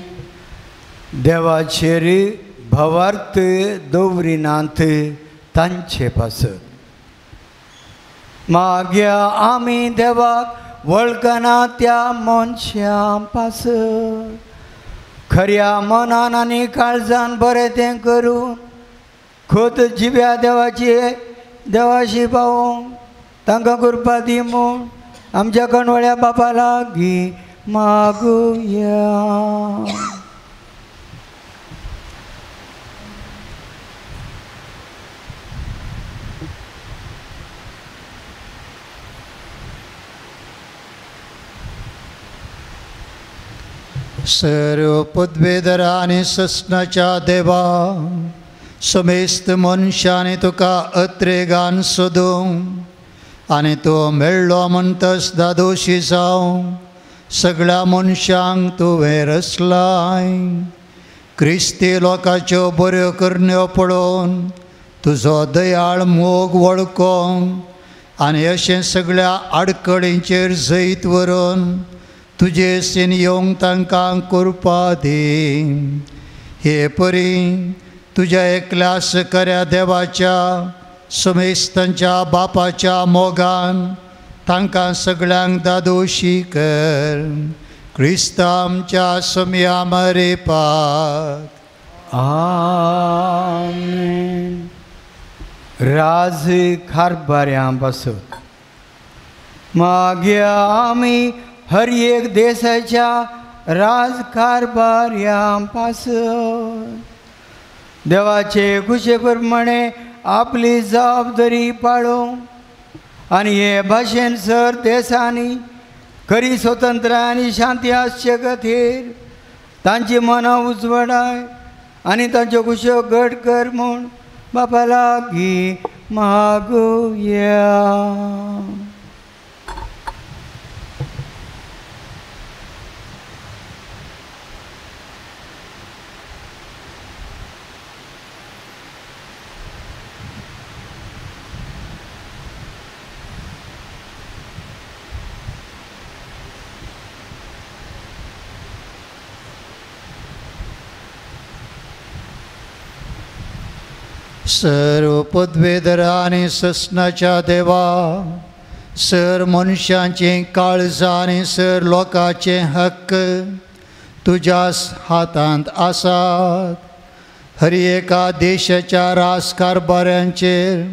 देवाचेर भावार्थ दवरिनात तांचे पासत मागया आमी देवाक वळखना त्या मनशां पासत खऱ्या मनान आनी काळजान बरें तें करून खोत जिव्या देवाची देवाशी पावोवंक तांकां कृपा दी म्हूण आमच्या कणवळ्या बापा लागीं मागुया. सर्व पदवेधरा आनी ससनाच्या देवा, समेस्त मनशांनी तुका अत्रेगान सोदूंक आनी तूं मेळ्ळो म्हणटच दादोशी जावं सगळ्या मनशांक तुवें रचलाय. क्रिस्ती लोकांच्यो बऱ्यो करण्यो पळोवन तुजो दयाळ मोग वळखोंक आनी अशें सगळ्या आडखळींचेर जैत व्हरून तुजे सेन येवंक तांकां कृपा दी. हे परी तुज्या एकल्या खऱ्या देवाच्या समेस्तांच्या बापाच्या मोगान तांकां सगळ्यांक दादोशी कर. क्रिस्ता आमच्या समया मरेपात. आमेन. राज कारभाऱ्यां पासत मागया आमी हर एक देशाच्या राजकारभाऱ्यां पासत देवाचे खुशे प्रमाणे आपली जबाबदारी पाळोवंक आनी हे भाशेन सर देशांनी खरी स्वतंत्र आनी शांती आसचे खातीर तांची मनां उजवाडाय आनी तांच्यो खुश्यो घट कर म्हूण बापा लागीं मागुया. सर्व पदवेधरा आनी ससनाच्या देवा, सर मनशांचें काळजां आनी सर लोकांचे हक्क तुज्याच हातांत आसात. हर एका देशाच्या राजकारभाऱ्यांचेर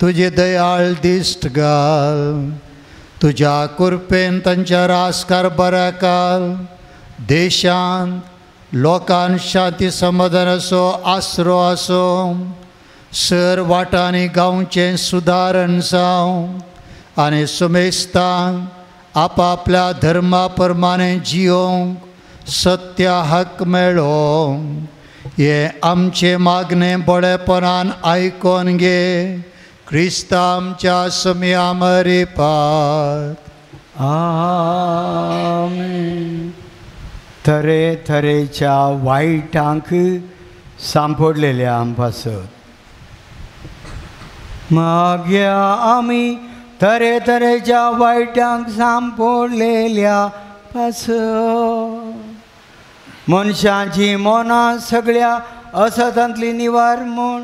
तुजी दयाळ दिश्ट घाल. तुज्या कृपेन तांच्या राजकारभाराकाल देशांत लोकांक शांती समाधानाचो आसरो आसूं. सर वाटांनी गांवचें सुदारण जावं आनी समेस्तांक आपापल्या धर्मा प्रमाणे जियोंक सत्य हक मेळो. हें आमचें मागणें बरेपणान आयकोन घे. क्रिस्ता आमच्या समया मरिपात. आमेन. तरे तरेच्या वायटांक सांपडलेल्या पासत मागया आमी तरेतरेच्या वायटांक सांपडलेल्या पासत मनशांची मनां सगळ्या असतांतली निवार म्हूण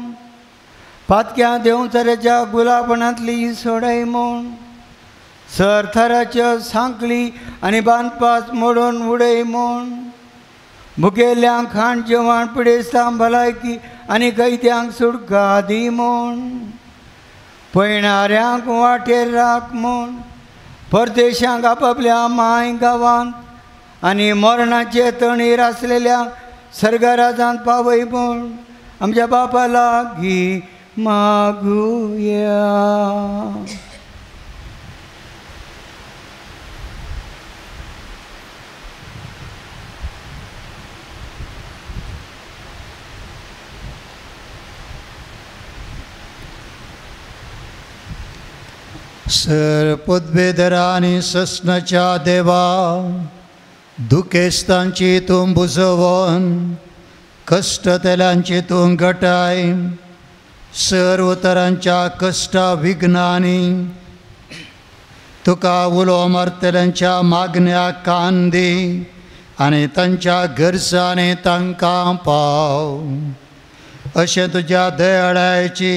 पातक्यां देंवचाराच्या गुलापणांतली सोडय म्हूण सरथराच्यो सांकळी आनी बांदपास मोडून उडय म्हूण भुकेल्ल्यांक खाण जेवण पिडेस्तांक भलायकी आनी कैद्यांक सुटका दी म्हूण पयणाऱ्यांक वाटेर राख म्हूण परदेशांक आपापल्या माय गांवांत आनी मरणाचे तणीर आसलेल्या सर्गाराजांत पावय म्हूण आमच्या बापा लागीं मागुया. सर पदवेधरांनी ससनाच्या देवा दुखेस्तांची तूं बुजोवन कश्टतेल्यांची तूं घटाय सर्व तरांच्या कश्टा विघ्नांनी तुका उलो मारतल्यांच्या मागण्या कान दी आनी तांच्या गरजांनी तांकां पाव. अशें तुज्या दयाळाची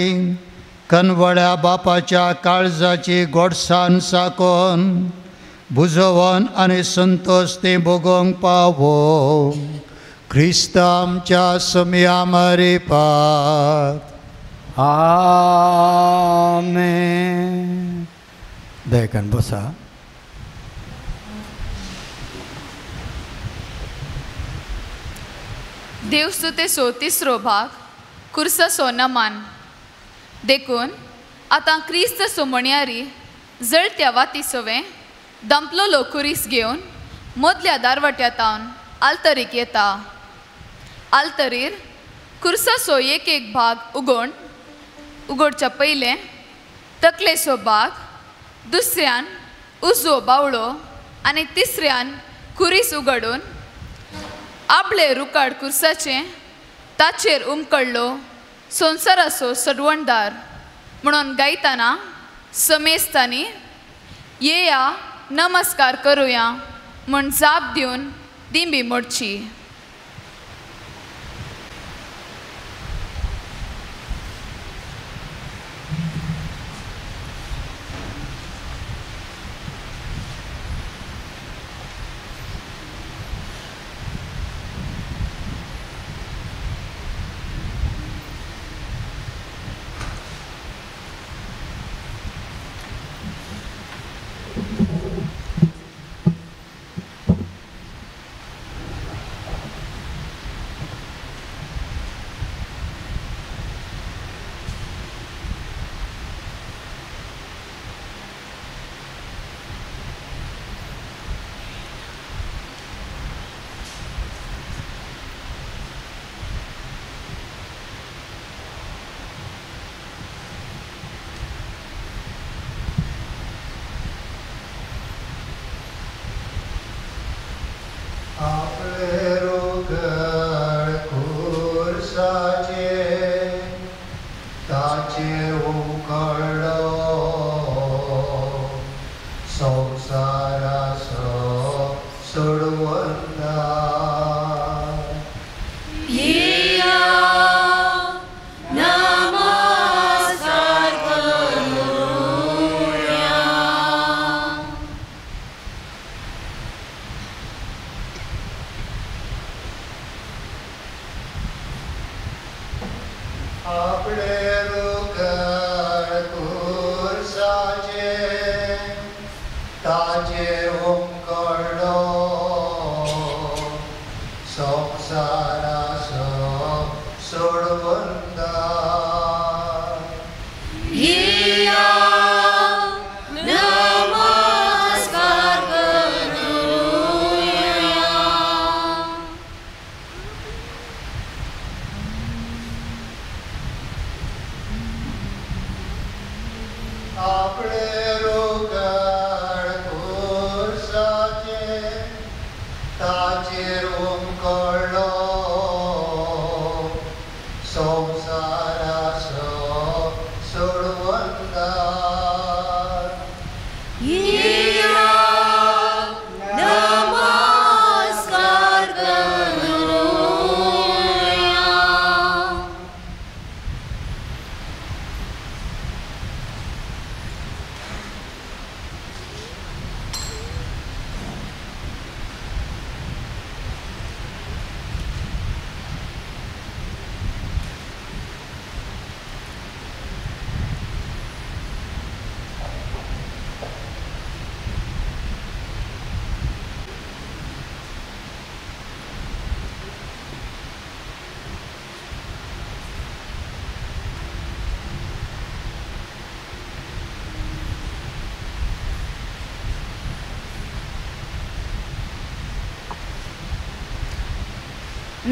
कनवळ्या बापाच्या काळजाची गोडसाण साकोन बुजोवन आनी संतोश ती भोगोवंक पावो. क्रिस्त आमच्या समया मरिपाक. आमेन. दयकन बसा. देवस्तुतेचो तिसरो भाग कुर्साचो नमान. देखून आतां क्रिस्त सोमणयारी जळत्या वाती सवें दंपलोलो कुरीस घेवन मदल्या दारवट्यातावन आल्तरीक येता. आल्तरीर कुर्साचो एक एक भाग उगोण उगडच्या पयलें तकलेचो भाग, दुसऱ्यान उजवो बावळो आनी तिसऱ्यान कुरीस उगडून आपले रुकाड कुर्साचें ताचेर उमकडलो संवसाराचो सडवणदार म्हणून गायतना समेस्तांनी येया नमस्कार करुया म्हूण जाप दिवन दिंबी मोडची.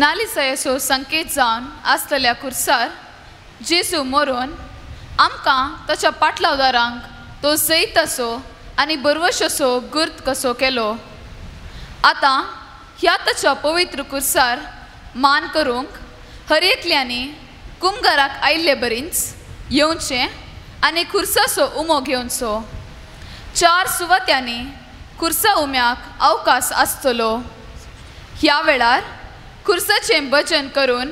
नालिसायेचो संकेत जावन आसलेल्या खुर्सार जेजू मरून आमकां ताच्या पाटलावदारांक तो जैत असो आनी बरवश असो गुर्त कसो केलो. आतां ह्या ताच्या पवित्र खुर्सार मान करूंक हर एकल्यांनी कुमगाराक आयिल्ले बरींच येवचें आनी खुर्साचो उमो घेवचो. 4 सुवात्यांनी खुर्सा उम्याक अवकाश आसतलो. ह्या वेळार खुर्साचें भजन करून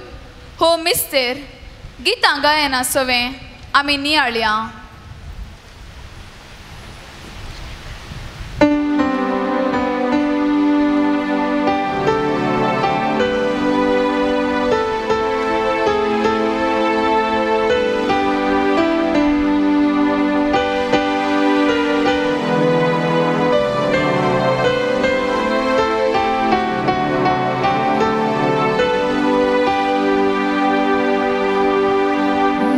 हो मिस्तेर गितां गायना सवें आमी नियाळया.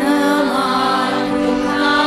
Nama Tuhan.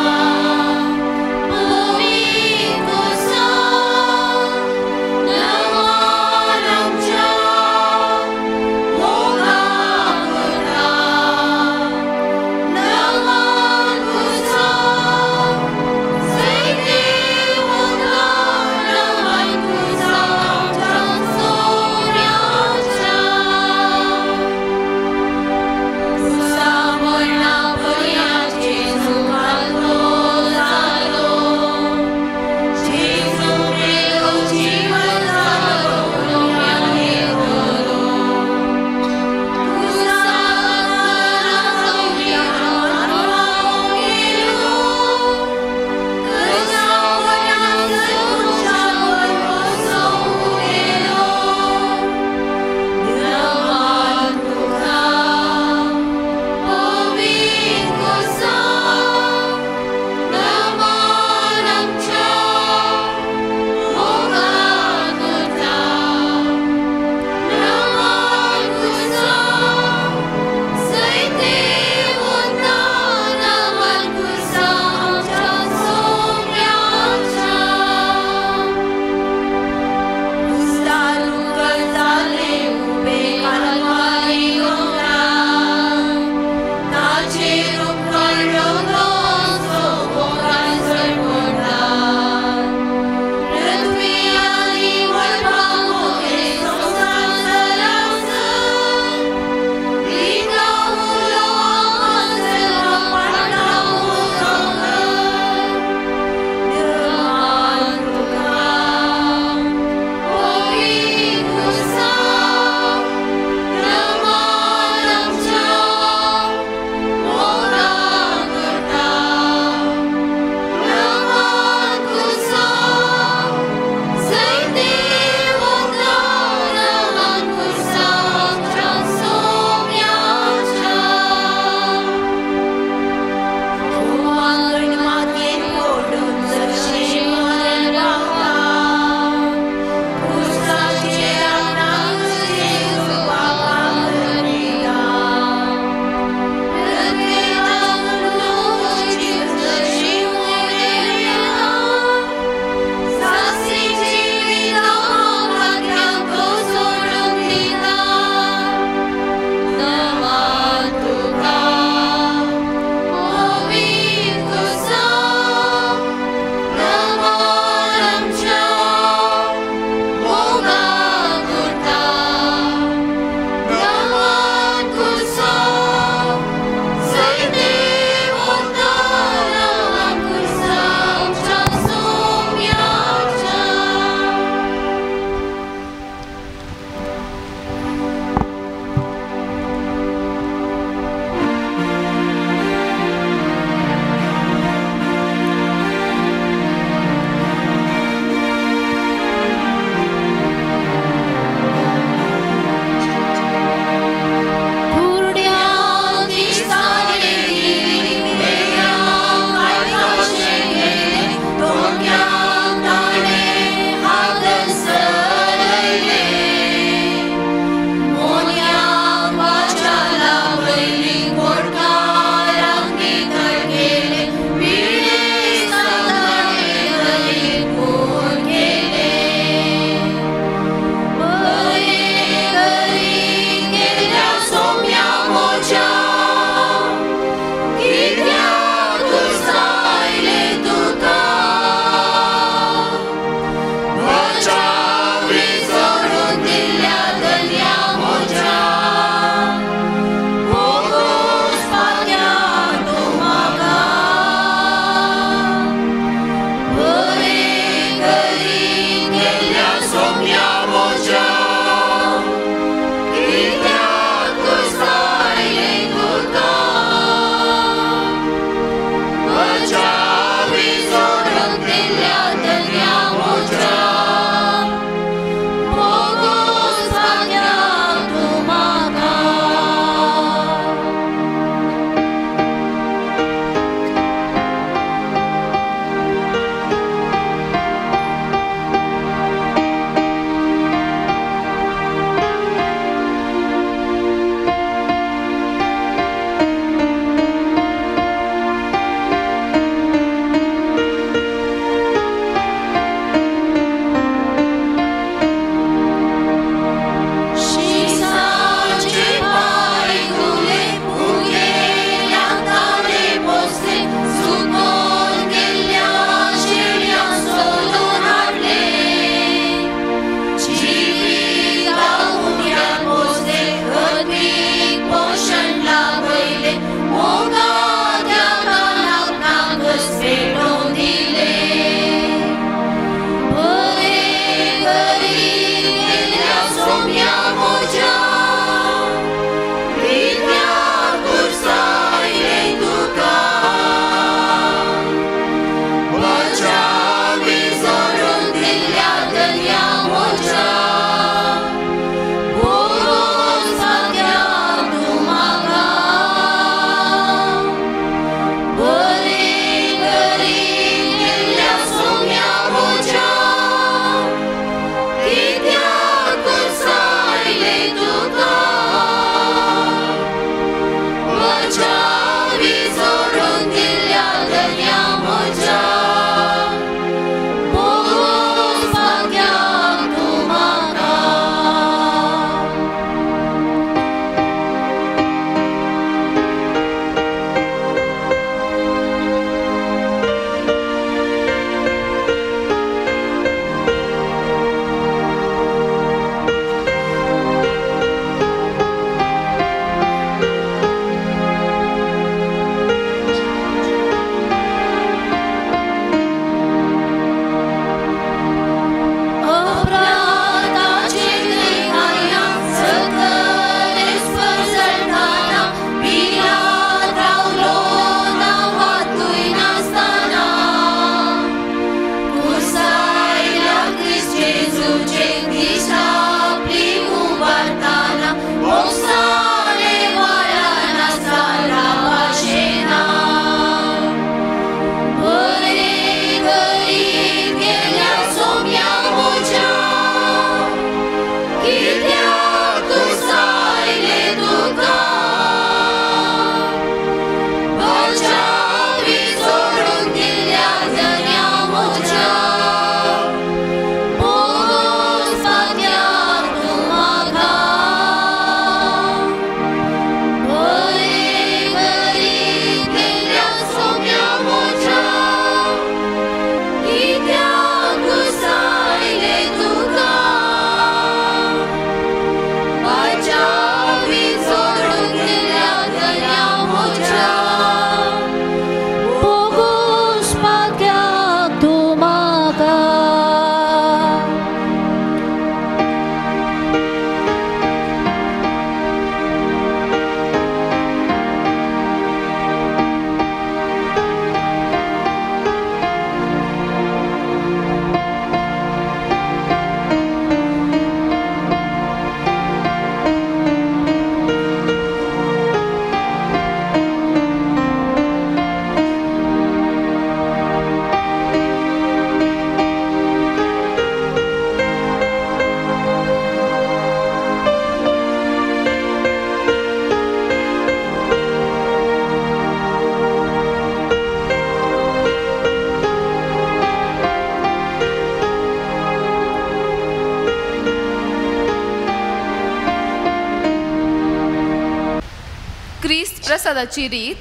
क्रिस्त प्रसादाची रीत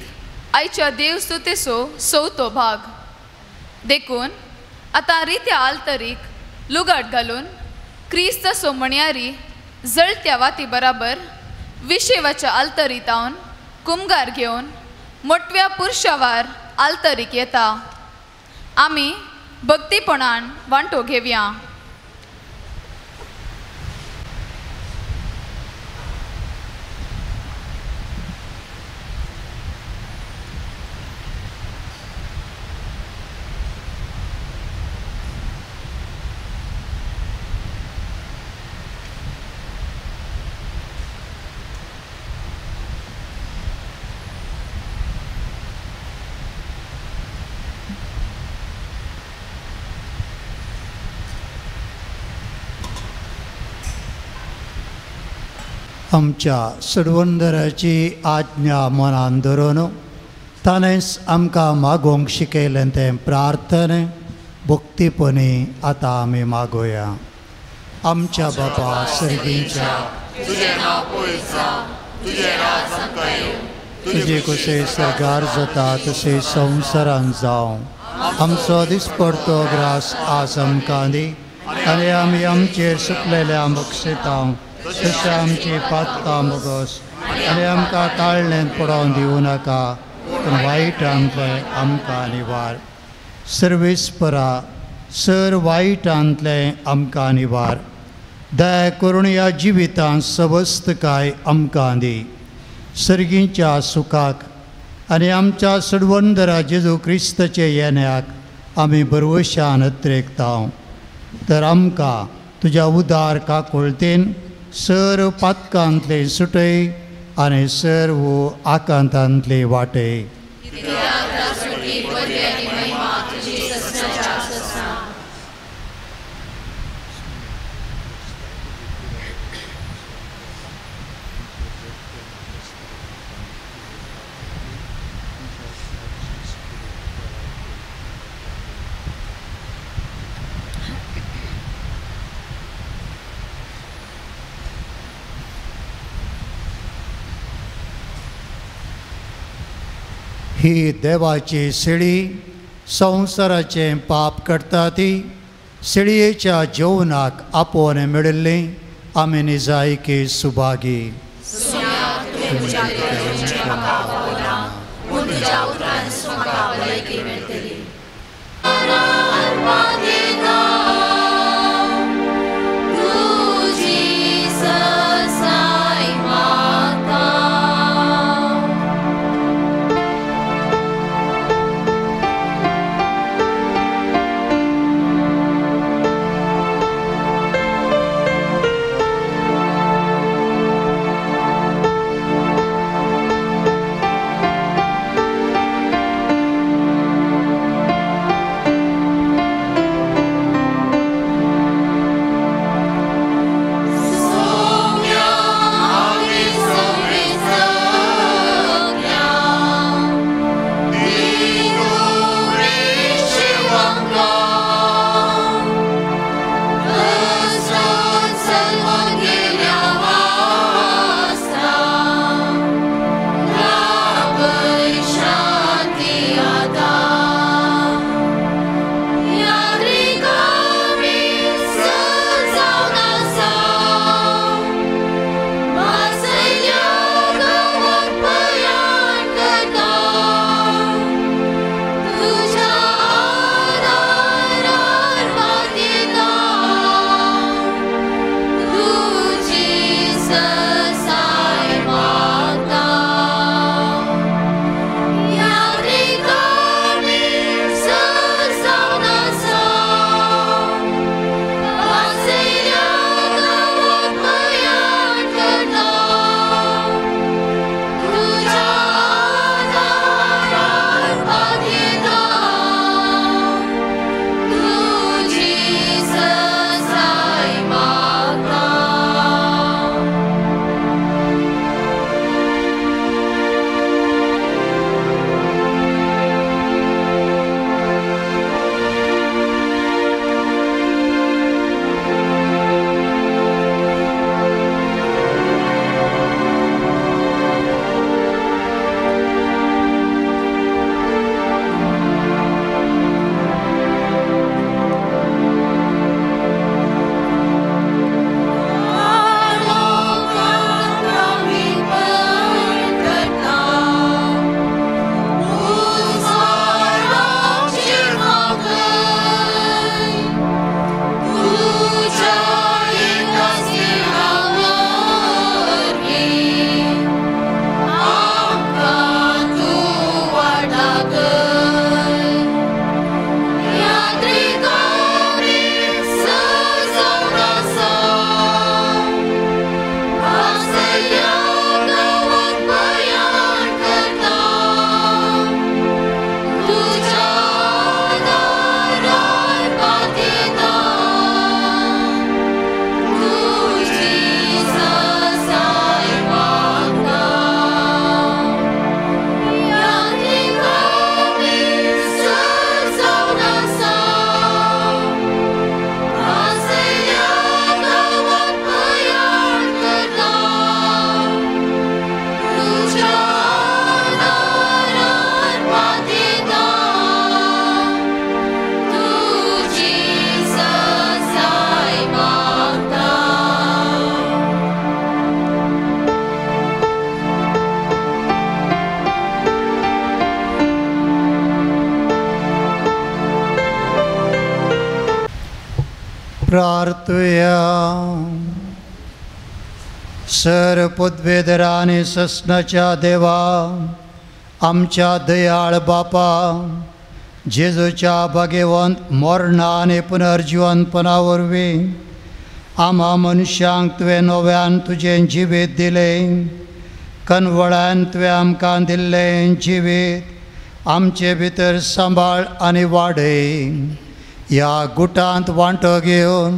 आयच्या देवस्तुतेचो चवथो भाग. देखून आतां रित्या आल्तरीक लुगाट घालून क्रिस्ताचो म्हणयारी जळत्या वाती बराबर विशेवाच्या आल्तरीतावन कुमगार घेवन मोटव्या पुरशावार आल्तरीक येता. आमी भक्तीपणान वांटो घेवया. आमच्या सडवंदराची आज्ञा मनान धरून ताणेंच आमकां मागोवंक शिकयलें तें प्रार्थने भक्तीपणी आतां आमी मागोया. आमच्या बापा सर्गीच्या, तुजे कशें सर्गार जाता तशें संवसारान जावं. आमचो दिसपडतो ग्रास आज आमकां दी आनी आमी आमचेर सुकलेल्या बक्षितां तशें आमची पातकां बोगस आनी आमकां ताळणेंत पडोवन दिवं नाका, पूण वायटांतलें आमकां निवार. सर्वेस्परा सर वायटांतलें आमकां निवार. दया करून ह्या जिवितांत सवस्तकाय आमकां दी. सर्गीच्या सुखाक आनी आमच्या सडवंदरा जेजू क्रिस्ताचे येण्याक आमी बरवशान अत्रेकता. तर आमकां तुज्या उदार काकुळतेन सर पातकांतले सुटय आनी सर्व आकांतांतले वाटय. ही देवाची शिळी संवसाराचें पाप करता ती शिळयेच्या जेवणाक आपोवन मेळिल्ली आमी निजायकी सुभागी. प्रार्थुया. सर पदवेधरा आनी ससनाच्या देवा, आमच्या दयाळ बापा, जेजूच्या भागेवंत मरणा आनी पुनर्जिवंतपणा वरवीं आमा मनशांक तुवें नव्यान तुजें जिवीत दिलें. कनवळान तुवें आमकां दिल्लें जिवीत आमचे भितर सांबाळ आनी वाडय. ह्या गुटांत वांटो घेवन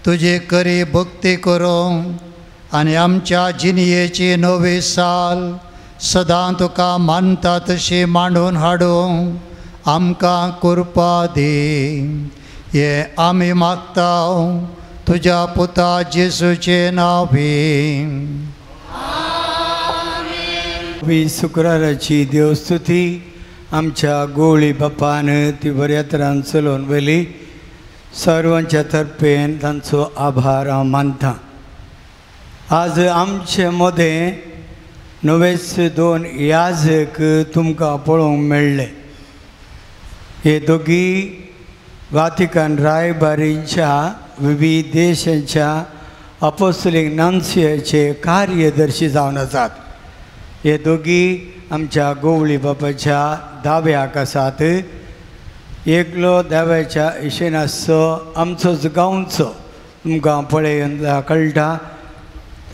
तुजी खरी भक्ती करूंक आनी आमच्या जिणयेची नवी साल सदां तुका मानता तशी मांडून हाडूंक आमकां कृपा दी. हें आमी मागता तुज्या पुता जेजूचे नांवी. शुक्राराची देवस्तुती आमच्या गोवळी बापान ती बऱ्या तरान चलोवन व्हेली. सर्वांच्या तर्फेन तांचो आभार हांव मानता. आज आमचे मदें नवेच दोन याजक तुमकां पळोवंक मेळ्ळे. हे दोगी वातिकन रायबारींच्या विविध देशांच्या अपोस्तलीक नान्सियाचे कार्यदर्शी जावन आसात. हे दोगी आमच्या गोवळी बापाच्या दाव्याक आसात. एकलो दाव्याच्या इशेन आसचो आमचोच गांवचो तुमकां पळय कळटा.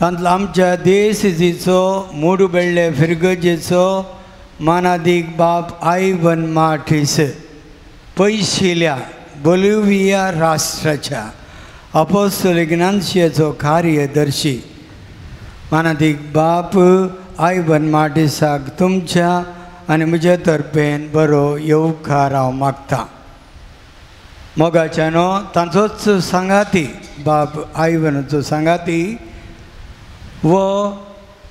तांतलो आमच्या देसीचो मोडुबेल्ले फिरगजेचो मानादीक बाप आयवन मार्टीस पयशिल्या बोलिविया राष्ट्राच्या अपोस्तलीक नान्सियाचो कार्यदर्शी मानादीक बाप आयवन मार्टीसाक तुमच्या आनी म्हज्या तर्फेन बरो येवकार हांव मागता. मोगाच्यानो तांचोच सांगाती बाप आयवनाचो सांगाती वो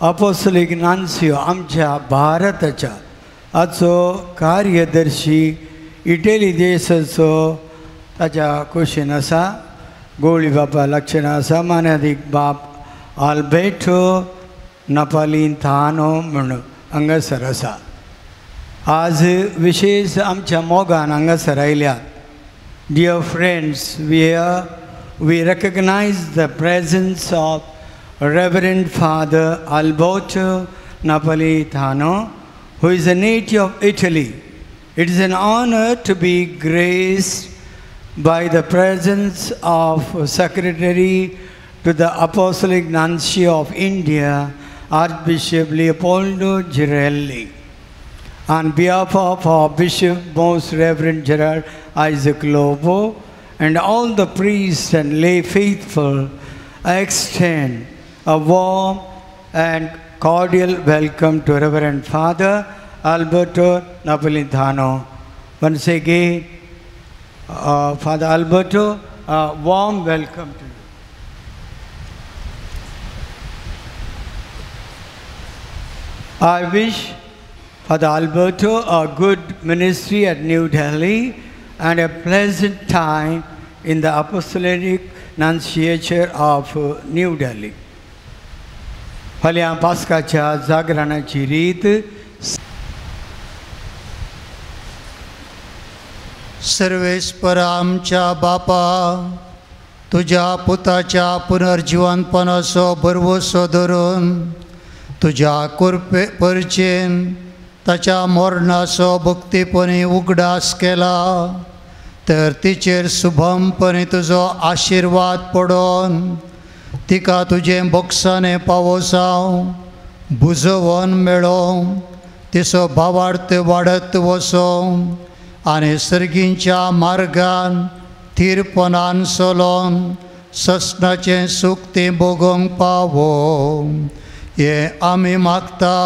अपोस्तलीक नान्सियो आमच्या भारताच्या आजचो कार्यदर्शी इटली देशाचो ताच्या कुशीन आसा. गोवळी बापा लक्षणां आसा मानादीक बाप आल्बेटो नापोलितानो म्हूण हांगासर आसा. आज विशेष आमच्या मोगान हांगासर आयल्यात. Dear friends, we recognise the presence of Reverend Father Alberto Napolitano, who is a native of Italy. It is an honor to be graced by the presence of Secretary to the Apostolic Nuncio of India, Archbishop Leopoldo Girelli. On behalf of our Bishop, Most Reverend Gerald Isaac Lobo, and all the priests and lay faithful, I extend a warm and cordial welcome to Reverend Father Alberto Napolitano. Once again, Father Alberto, a warm welcome to you. I wish Father Alberto a good ministry at New Delhi and a pleasant time in the Apostolic Nunciature of New Delhi. फाल्यां पास्काच्या जागरणाची रीत. सर्वेस्पर आमच्या बापा, तुज्या पुताच्या पुनर्जिवनपणाचो भरवसो धरून तुज्या कृपे परचेन ताच्या मरणाचो भक्तीपणी उगडास केला तर तिचेर शुभमपणी तुजो आशिर्वाद पडोन तिका तुजें बोक्साने पावोसांव बुजोवन मेळों तिचो भावार्थ वाडत वसो आनी सर्गींच्या मार्गान थीरपणान चलोन ससनाचें सूख तें भोगोवंक पावो. हें आमी मागता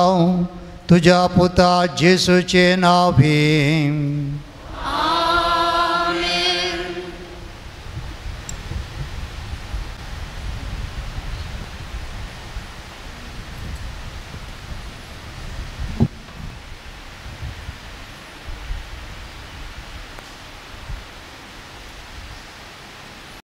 तुज्या पुता जेजूचे नांवी.